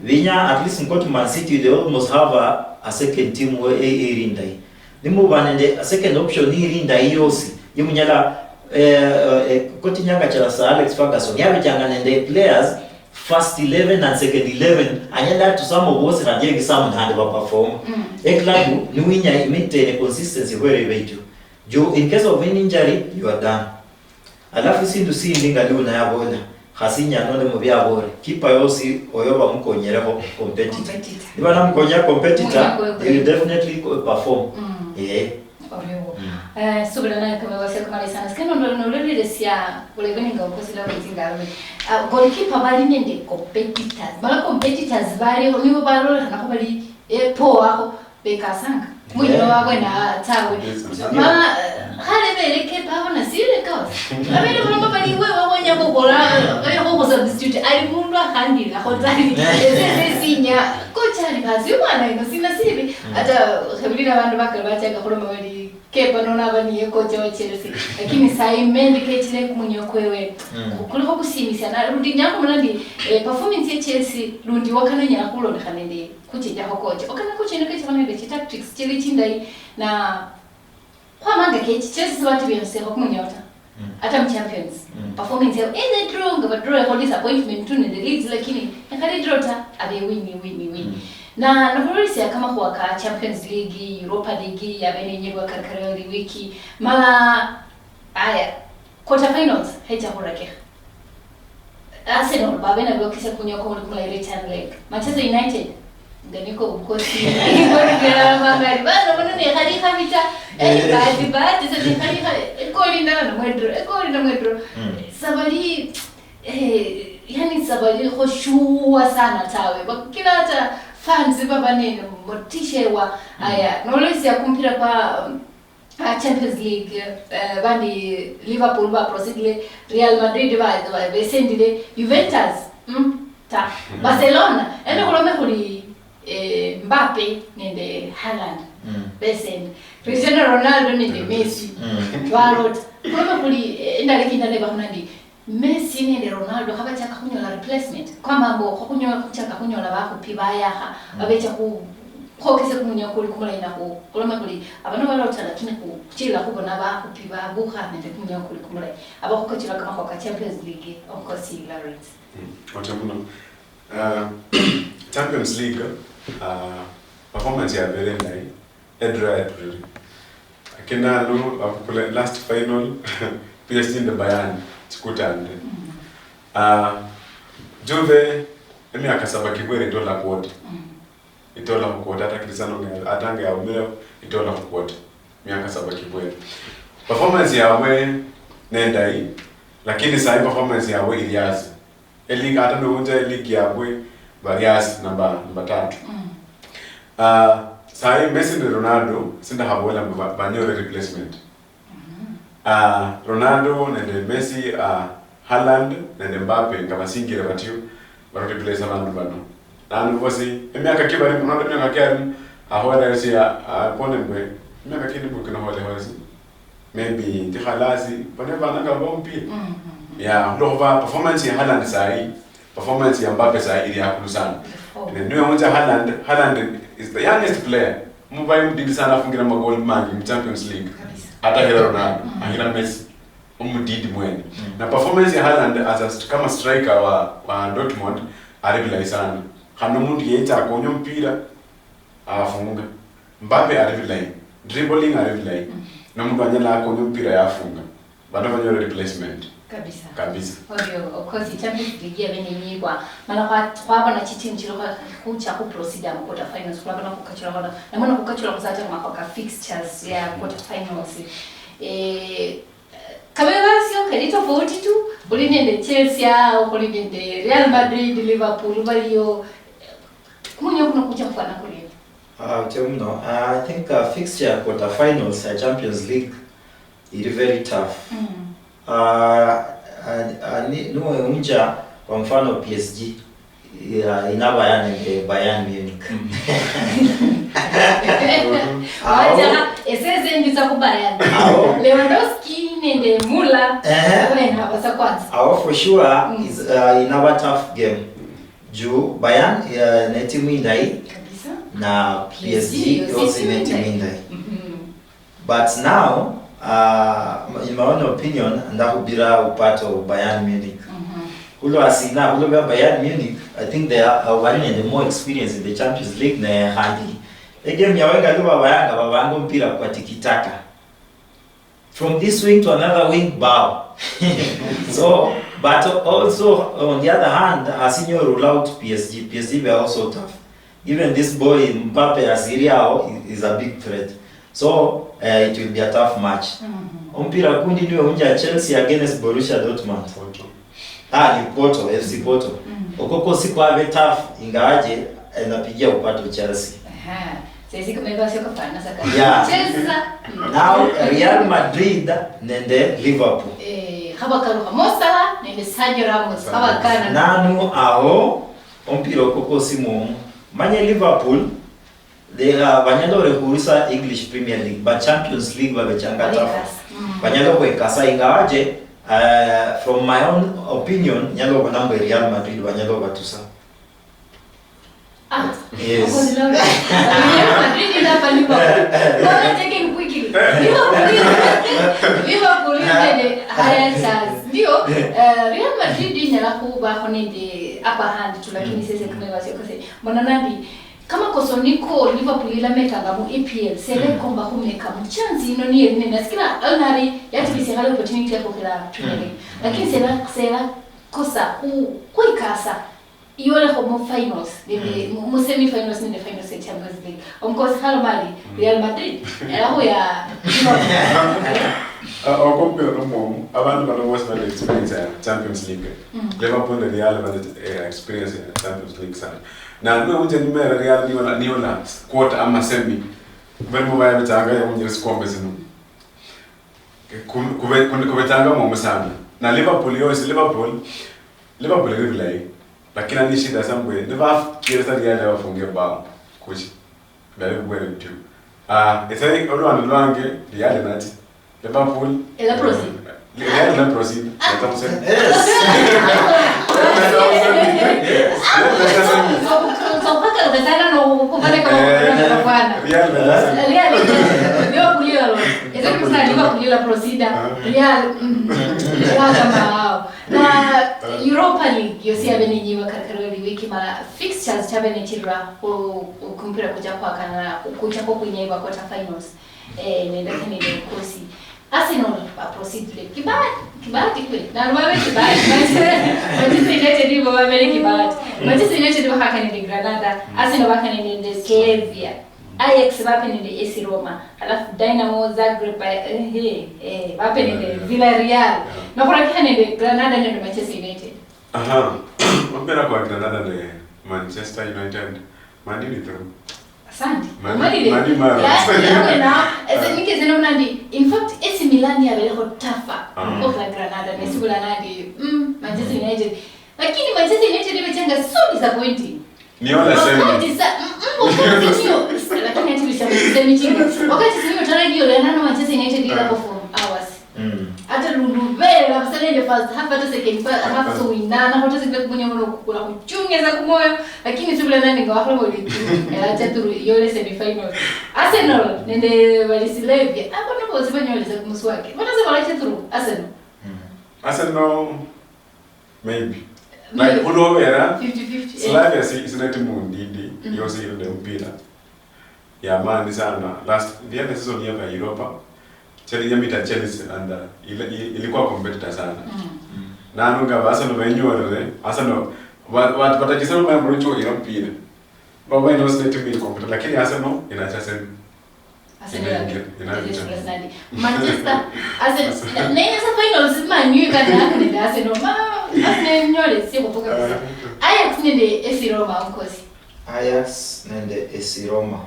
Binya at least mukoti Man City, they almost have a, a second team we, e, eri indayi. Nimuba nende a second option eri indayi yosi, yemunyala, eh, eh, koti nyanga cha Sir Alex Ferguson, yabechanga nende players first eleven and second eleven, anyala atusamo bosi nabye exam nandi ba perform. Mm. Eklabu, niwinya maintain consistency hwere bejo. Juu, in case of an injury, you are done. Alafu sindu sindi nga Luna yabola, khasinya nole mubi abore, kipa yosi oyo bamukonyereho competitor. Competitor. Niba namukonya competitor, he will definitely co- perform. Mm. Eh. Orio. Mm. Eh, subira naye kama wase kumala sana. Sikeno ndo ndo lele sia, ulebe ninga ukosila wezi ngalo. Ah, goalkeeper bali nende competitors. Bala competitors bali, nibo balola na kubali, eh, po ako. Bekasanga. Mwinyi wabwe na tawe. Ma, eh, khale beleke pabo na sile kawa. Abele bamba bali we wabonye ko kola, eh, ko ko substitute. Ali mundu akhandira, khotali. Ese, ese sinya. Kocha ali kazi, mwana ino, sina sibi. Ata, khabili na bandu bakali bachaka khuloma bali, Kepa nona aba niye kocha wa Chelsea. Lakini sahi mendi kechile kumunyo kwewe. Kuliko kusimisya. Na, rundi nyako mulandi, eh, performance ya Chelsea, rundi wakana nyala khulonekha nende kuchinja ho kocha. Okana kuchino kecha nende chi tactics chili chindayi na khwamanga kechi Chelsea sibati biyonse ho kumunyota. Ata mu Champions. Performance yao, eh, they draw, nga ba draw ho disappointment tu nende Leeds, lakini ekhali draw ta, abe win, win, win. Na, nokhulolisia kamakhuwa ka Champions League, Europa League, abe nenyebwa karikari wiki. Mala, aya, quarter finals, hecha khurakikha. Arsenal babe nabo bakisa kunyoko muri kumula return leg. Manchester United, nga niko bukosi. Ngorugera mangari. Bano bono nekhali khabita. Eh, bahati, bahati, se nekhali kha-, ekoli ndala na mwedro, ekoli na mwedro. Sabali, eh, yani sabali khoshuwa sana tawe. Bakila hata fans baba nene motisha wa. Aya, nolisia kumpira kwa, um, Ah, Champions League, eh, bandi Liverpool ba proceedile, Real Madrid ba, ba, besendile, Juventus, mm, ta. Barcelona, ende khulome khuli, eh, Mbappe nende Haaland, besendi. Cristiano Ronaldo nende Messi, barota. Khulome khuli, eh, endaleki ndale bakhuna ndi, Messi nende Ronaldo khabachaka khunyola replacement, kwamba mbo khunyo-, khuchaka khunyola bakhupi bayakha, babecha khu-, khwokese kumunya kuli kumulayi nakhu, khulome khuli, abano balota lakini khu-, khuchilila khubona bakhupi babukha nende kumunya kuli kumulayi. Aba khukachila kamakhuwa ka Champions League, omukosi Lawrence. Mm, otya muno. Ah, Champions League, ah, performance yabere ndayi. Edra Edra. Akinalo bakukula last final, P S G nende Bayern, chikutande. Ah, Juve, emiaka saba kibwere itola quarter. Itola khu quarter, ata Cristiano nge-, ata nge yaumire, itola khu quarter. Miaka saba kibwere. Performance yabwe nendayi, lakini sahi performance yabwe ili asi. Eligi ata nounja eligi yabwe bali asi namba, namba tatu. Ah, sahi Messi nende Ronaldo, sindakhabola mbu ba-, banyole replacement. Ah, Ronaldo nende Messi, ah, Haaland nende Mbappe nga basingire batyo, bari replace abandu bano. Naanu bosi, emiaka kibali, Ronaldo emiaka kiali, ahola yosi ya, ah, pone mbwe, emiaka kindi mbwe kino hole hosi. Maybe ndi khalasi, bane bana nga bompi. Ya, khulokhuba performance ya Haaland sahi, performance ya Mbappe sahi ili akulu sana. Ne niwe unja Haaland, Haaland is the youngest player. Mubayi mudidi sana afungira magoli mangi mu Champions League. Ata hera Ronaldo, ahira Messi. Omudidi mwene. Na performance ya Haaland as a st-, kama striker wa, wa Dortmund, ali bilayi sana. Khano omundu yecha akonya omupira, afunga. Mbappe ali bilayi. Dribbling ali bilayi. Nomundu anyala akonya omupira yafunga. Bano banyola replacement. Kabisa. Kabisa. Orio, of course, Champions League yabe nenyibwa. Mana khwa-, khwabona chitimu chili khwa-, khucha khu procedure mu quarter finals, khulabona khukachula khona. Namwe khukachula khusata mu ka fixtures ya quarter finals. Eh, kabe basio kali tofauti tu, uli nende Chelsea, uli nende Real Madrid, Liverpool, baliyo. Kumunyo kuno kucha kufana kurie? Ah, utya muno. Ah, I think, uh, fixture ya quarter finals ya Champions League iri very tough. Ah, ah, ah, ni-, niwe unja kwa mfano P S G, ya, inaba ya nende Bayern Munich. Ao, wacha, esese ndiza ku Bayern. Ao. Lewandowski nende Muller, ehe, wena basa kwanza. Ao for sure is, uh, inaba tough game. Juu Bayern, uh, ne timu indayi. Kabisa. Na P S G yosi ne timu indayi. But now, uh, in my own opinion, ndakhubira upande wa Bayern Munich. Khulwa sina, khulwa bya Bayern Munich, I think they are, uh, bali nende more experience in the Champions League ne khandi egame yawe nga luba bayanga babanga omupira kwa tiki-taka. From this wing to another wing, bow. So, but also on the other hand, asinyo rule out P S G. P S G were also tough. Even this boy Mbappe asiriao is a big threat. So, uh, it will be a tough match. Omupira kundi niwe unja Chelsea against Borussia Dortmund. Ah, ni Porto, F C Porto. Okoko si kwabe tough, ingawaje, eh, napigia upato Chelsea. Aha. Sesi kama hivyo sio kafana saka. Yeah. Chelsea. Now, Real Madrid nende Liverpool. Eh, haba karuha Mo Salah nende Sergio Ramos, haba kana. Nanu aho, omupira okoko si mwomu. Manye Liverpool, they are, banyala ore khurusa English Premier League, but Champions League babechanga tough. Banyala khwekasa, ingawaje, uh, from my own opinion, nyala obona mbu Real Madrid banyala obatusa. Ah, yes. Real Madrid inapa Liverpool. Bwana checking quickly. Liverpool, Liverpool nende higher chance. Ndio, eh, Real Madrid inyala khubakho nende upper hand tu, lakini sese kumeba sio kase. Mbona nandi kama koso niko Liverpool ilamekanga mu E P L, sela ikomba khumeka mu chance ino niye nene. Nasikira Al Nassr yachibisia khale opportunity ya kukhira Premier League. Lakini sela, sela kosa ku, kuikasa. Iyolekho mu finals, nende, mu, mu semi finals nende finals ya Champions League. Omukosi khalo mali, Real Madrid, erakhu ya Liverpool. Ah, okompira nomwomu, abandu bano bosi bali experience ya Champions League. Liverpool ne Real bali, eh, experience ya Champions League sana. Na niwe unje nimera Real niyola, niyola quarter ama semi. Barimo bayabitanga ya unje sikombe sino. Ku-, kube-, kube-, kubetanga mwomu sana. Na Liverpool yosi, Liverpool, Liverpool ni bulayi. Lakini ni shida sa mbwe, nibafikirisa Real bafunge bao. Kuchi. Bali bwere bityo. Ah, ese olwanda lwange, Real nati. Liverpool. Ela proceed. Real na proceed. Ela proceed. Yes. Ela proceed. Yes. Ela proceed. So, so, so, mpaka ukasana no kupale kwa, eh, kwa bwana. Real na proceed. Real, Liverpool ila lo. Ese kusali Liverpool ila proceed. Ah. Real, mm, Real kama hao. Na Europa League, yosi yabe nenyiwa karikari oli wiki ma fixtures chabe nechirira ku, ku, kumpira kucha kwakana, kucha ko kwinya iba quarter finals. Eh, nende kene nende kosi. Arsenal ba proceed le. Kibati, kibati kwe. Na rubabe kibati. Manchester, Manchester United ibo babere kibati. Manchester United bakakane nende Granada. Arsenal bakane nende Slavia. Ajax bape nende A C Roma. Alafu Dynamo Zagreb ba, eh, eh, eh, bape nende Villarreal. Nakurakikha nende Granada nende Manchester United. Aha. Ompira kwa Granada ne Manchester United. Man U ni through. Asante. Man U, umalile. Man U mara. Ya, ya, wena, ese nikeze no nandi. In fact, A C Milan yabeleho tafa. Ah. Okla Granada, nesibula nandi. Mm, Manchester United. Lakini Manchester United imechanga so disappointing. Niona semi. Wakati sa, mm, mm, wakati sio, lakini ati bisha semi chini. Wakati sio tarajio leo nano Manchester United ila perform hours. Mm. Ata lulubera, kabisa nende first half, ata second fa-, half so winana, hata second kumonya mono kukula kuchungeza kumoyo, lakini sibula nani nga wakhala boli tu, ya chaturu, yole semi final. Arsenal, nende bali Slavia, abo nabo sibanyoleza kumuswaki. Bona se bala chaturu, Arsenal. Mm. Arsenal, maybe. Maybe. Like, ulobera, fifty fifty, eh. Slavia si, sina timu ndidi, mm, yosi ilinde mpira. Ya maani sana. Last, the other season ya Europa, Chelsea yamita Chelsea and, uh, ile-, ile-, ilikuwa competitor sana. Mm. Mm. Nano nga Arsenal benyorere, Arsenal, ba-, ba-, batakisema maya mrucho ina mpira. Baba ino state team ina competitor, lakini Arsenal inacha semi. Arsenal ina, ina, ina ina ina. Manchester, Arsenal, na, na, na finals Man U kana nende Arsenal. Ma, Arsenal nyole si kutoka kabisa. Ah. Ajax nende A C Roma, of course. Ajax nende A C Roma.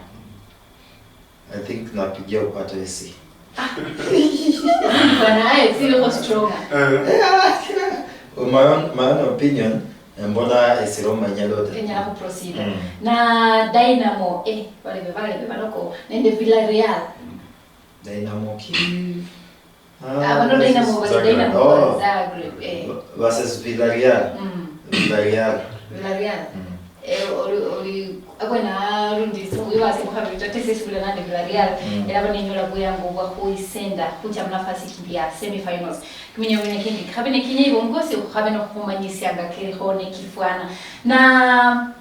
I think napigia upato A C. Bana, Ajax iko stronger. Eh. Yeah, yeah. My own, my own opinion, eh, mbona A C Roma inyalo de. Inyala ku proceed. Mm. Na Dynamo, eh, balebe, balebe, baloko. Nende Villarreal. Dynamo Kiev. Ah, bano Dynamo, bali Zagreb. Dynamo, oh. Zagreb, eh. Versus Villarreal. Mm. Villarreal. Villarreal. Mm. Eh, oli, oli, abwene arundi so Wasi mukhabiri tate sesi bula nande bula liala. Mm. Era bano inyola buyangu bwa khuisenda khucha munafasi kindi ya semifinals. Kiminyo bine kindi khabe ne kinye ibo ngosi khabe no khumanyisia nga kiriho ne kifwana. Na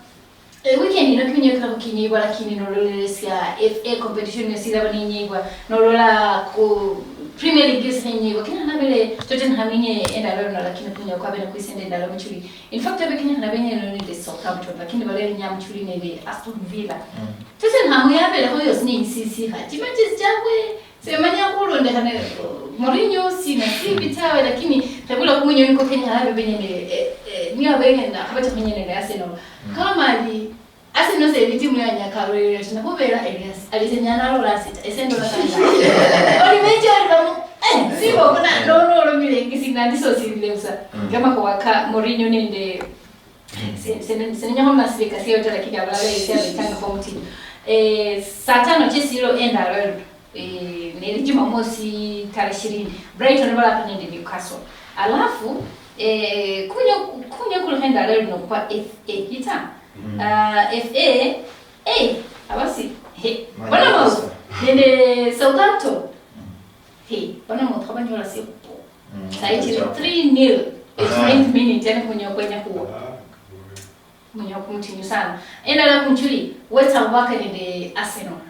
eh, weekend ino kiminyo kila kukinyibwa, lakini nololelesya F A competition yosi ilaba ninyibwa. Nolola ku Premier League yosi ninyibwa. Kina nabele Tottenham inye endalo no, lakini kiminyo kwabe no kwisenda endalo muchuli. In fact, abe Kenya kana benye no nende Southampton, lakini bale nya muchuli nende Aston Villa. Mm. Tottenham yabele hoyo sini sisi ha. Chimatches chabwe semanya kulondekhana Mourinho sina sibi tawe, lakini tabula kumunyo niko Kenya halabe benye ne eh, eh, niyo benye na khabata kumunyo nende Arsenal. Mm. Kama ali Arsenal se ni timu ya nyaka rero tina kubera Elias. Alize nyana ro la sita. Ese ndo la kanda. Oli mechi oli bamu. Eh, sibo kuna no no lo mile ngisi na ndiso sile busa. Mm. Kama kwa ka Mourinho nende se se se nyama masirika sio tala kika bala le sia bitanga kwa mti. Eh, saa tano chesi ilo enda rero. Eh, neri Jumamosi tarehe ishirini. Brighton balapa nende Newcastle. Alafu eh, kunya kunya kulihenda lero no kwa F A ita. Mm. Ah, F A, eh, abasi, he, Bournemouth nende Southampton. Mm. He, Bournemouth khabanyola sikhupo. Mm. Sayi chiri three nil. It's ninth minute, yani kunya kwenya khuwa. Munya kumutinyu sana. Endala kumuchuli, West Ham baka nende Arsenal.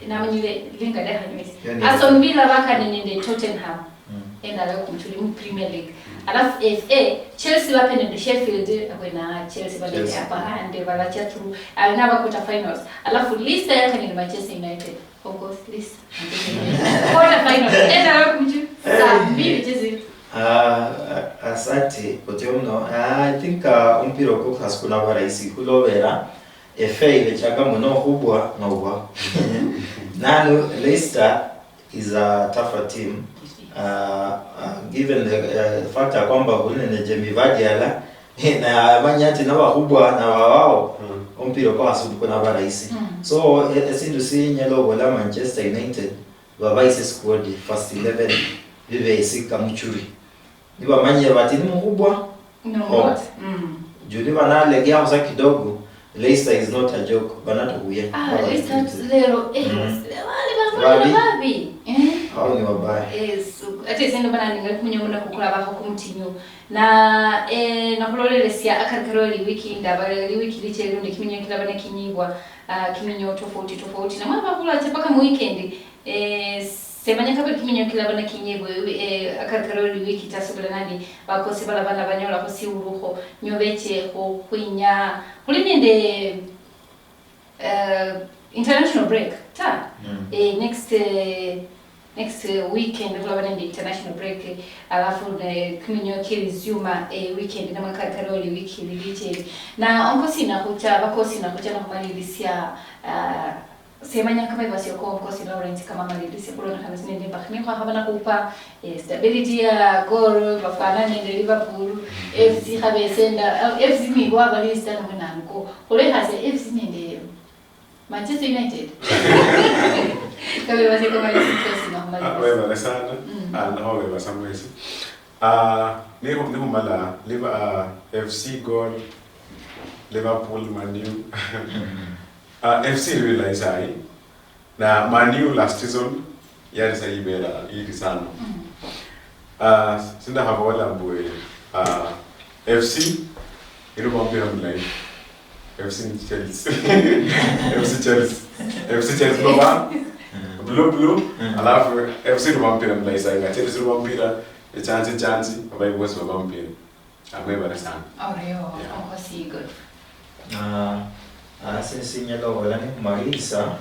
Namanyire linga de hanywe. Yani Aston Villa baka nende Tottenham. Mm. Endala kumuchuli mu Premier League. Alafu F A, Chelsea baka nende Sheffield, abwena Chelsea baka nende Chelsea. Upper hand, balacha through. Alina ba quarter finals. Alafu Leicester yaka nende Manchester United. Of course, Leicester. Quarter final. Endala kumuchuli. Saa mbili chezi. Ah, asante, koti omno. Ah, I think, ah, omupira okwo khasi kunaba rahisi khulobera F A ibechanga muno okhubwa nobwa. Nanu Leicester is a tougher team. Uh, uh, given the uh, fact ya kwamba khuli nende Jamie Vardy ala, na amanya ati nabakhubwa na wawao, mm, omupira kwa asubuhi kunaba rahisi. Mm. So e- esindu sinyala obola Manchester United babaise squad first eleven bibesika muchuri. Nibamanyire bati nimukhubwa. No, oh, what? Mm. Juu niba nalegeaho sa kidogo, Leicester is not a joke. Banatukuye. Ah, Leicester lero, eh, mm, wale babona babi. Eh? Hao ni wabaya. Yes. Ate sendo bana ninga kumunyo muna kukula bako kumutinyo. Na eh, nakulolelesia akarikaro liwiki ndaba liwiki licherundi kiminyo kilaba nekinyibwa, ah, kiminyo tofauti tofauti. Na mwa bakula ate paka mu weekend. Eh, semanya kabiri kiminyo kilaba nekinyibwe, eh, akarikaro liwiki tasubula nandi bakosi bala bana banyolakho siurukho nyo beche khukhwinya khuli nende eh, international break ta. Mm. Eh, next eh, next eh, weekend khulaba nende international break eh, alafu ne kiminyo ki resume eh, weekend namwe akarikaro liwiki liliche. Na onkosi nakhucha bakosi nakhucha nakhumalilisia ah, Semanya kama ibasio ko nkosi Lawrence kama malilisi kulondokhana nende mbakha nikhwakhaba nakhupa eh, stability ya Gor bafwana nende Liverpool, F C khabesenda, eh, F C nibo abali stand mwenango. Khulekhasia F C nende Manchester United. Kabe basio ko malilisi kosi na Ah, malilisi. Webale sana. Mm. Ah, naho webasa mwesi. Ah, niho nikhumala Liver- ah, F C Gor, Liverpool, Man U. Ah, F C iri bilayi sayi. Na Man U last season yali sa yibera iri sana. Mm. Ah, sindakhabola mbwe ah, F C iri mupira mulayi. F C ni Chelsea. F C Chelsea. F C Chelsea baba. Blue blue. Mm. Alafu F C iri mupira mulayi sayi nga Chelsea iri mupira echansi chansi abayi bosi baba mupira. Amwebale sana. Orio, yeah. Omukhasi Godfrey. Ah, ah, since sinyala obola nikhumalilisa,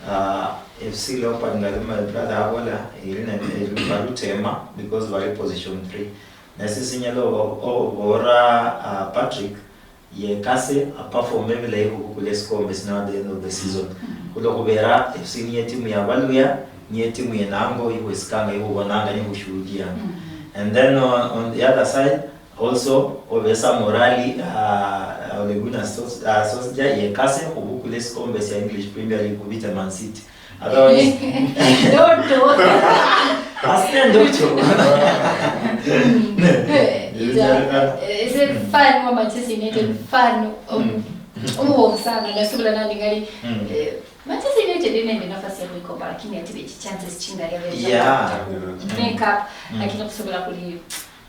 ah, F C Leopard nga my brother abola, iri nende, iri balutema because bali position three. Nasi sinyala obo- obola, ah, Patrick, yekase, aperforme bilayi khubukula esikombe sino at the end of the season. Mm. Khulwo khubera F C niyo etimu ya Baluya, niyo etimu yenango ikhwesikanga, ikhubonanga, nikhushuhudianga. Mm. And then on, on the other side, also, obesa morali, ah, Ole Gunnar Sos- ah, Solskjaer yekase khubukula esikombe sia English Premier League khubita Man City. Otherwise, Ndoto. Asina ndoto. Eh, it's a- eh, it's a fan wa Manchester United, fan of Omubofu sana, nasubira nandi ngali, mm, eh, Manchester United ine nende nafasi ya kuikomba, lakini ati bechi chances chingali ya bechi. Yeah. Make up, mm, lakini kusubira kuli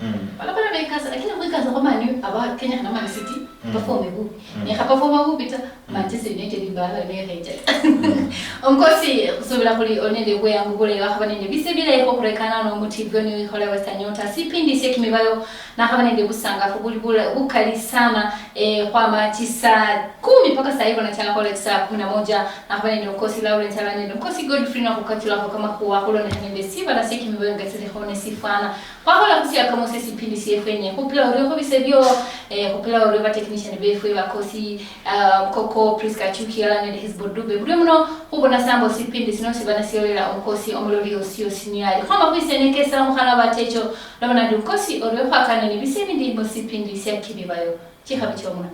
mm, balabala bekaza, lakini kwekaza kwa Man U, aba Kenya kana Man City, mm, perform bu. Mm. Ne ka perform bu bita, mm, Manchester United mbala ne reja. Mm. Omukosi, kusubira kuli onende kwe yangu bule, wakhaba nende bise bila iko kurekana no mutivi ni wikhola Western Nyota. Sipindi sie kimibayo, nakhaba nende busangafu buli bula, bukali sana, eh, khwama chisa kumi paka saa hivyo nachaka kole saa kumi na moja, nakhaba nende omukosi Lawrence, aba nende omukosi Godfrey, nakhukachulakho kamakhuwa khulondekhana nende sibala sie kimibayo nga silikho ne sifwana. Khwakhola khusiaka musi sipindi siefwe ne khupila orio khubise bio, eh, khupila orio ba technician befwe bakosi, ah, Koko, Prisca Chuki, ala nende Hezbo Dube. Buli muno khubona sambo sipindi sino siba nasiolela omukosi omuloli osi osi niali. Khwama khwisenekesa mukhana batecho, lobona ndi omukosi orio khwakana ne bise bindi mu sipindi sia kimibayo. Chikhabi chomwana.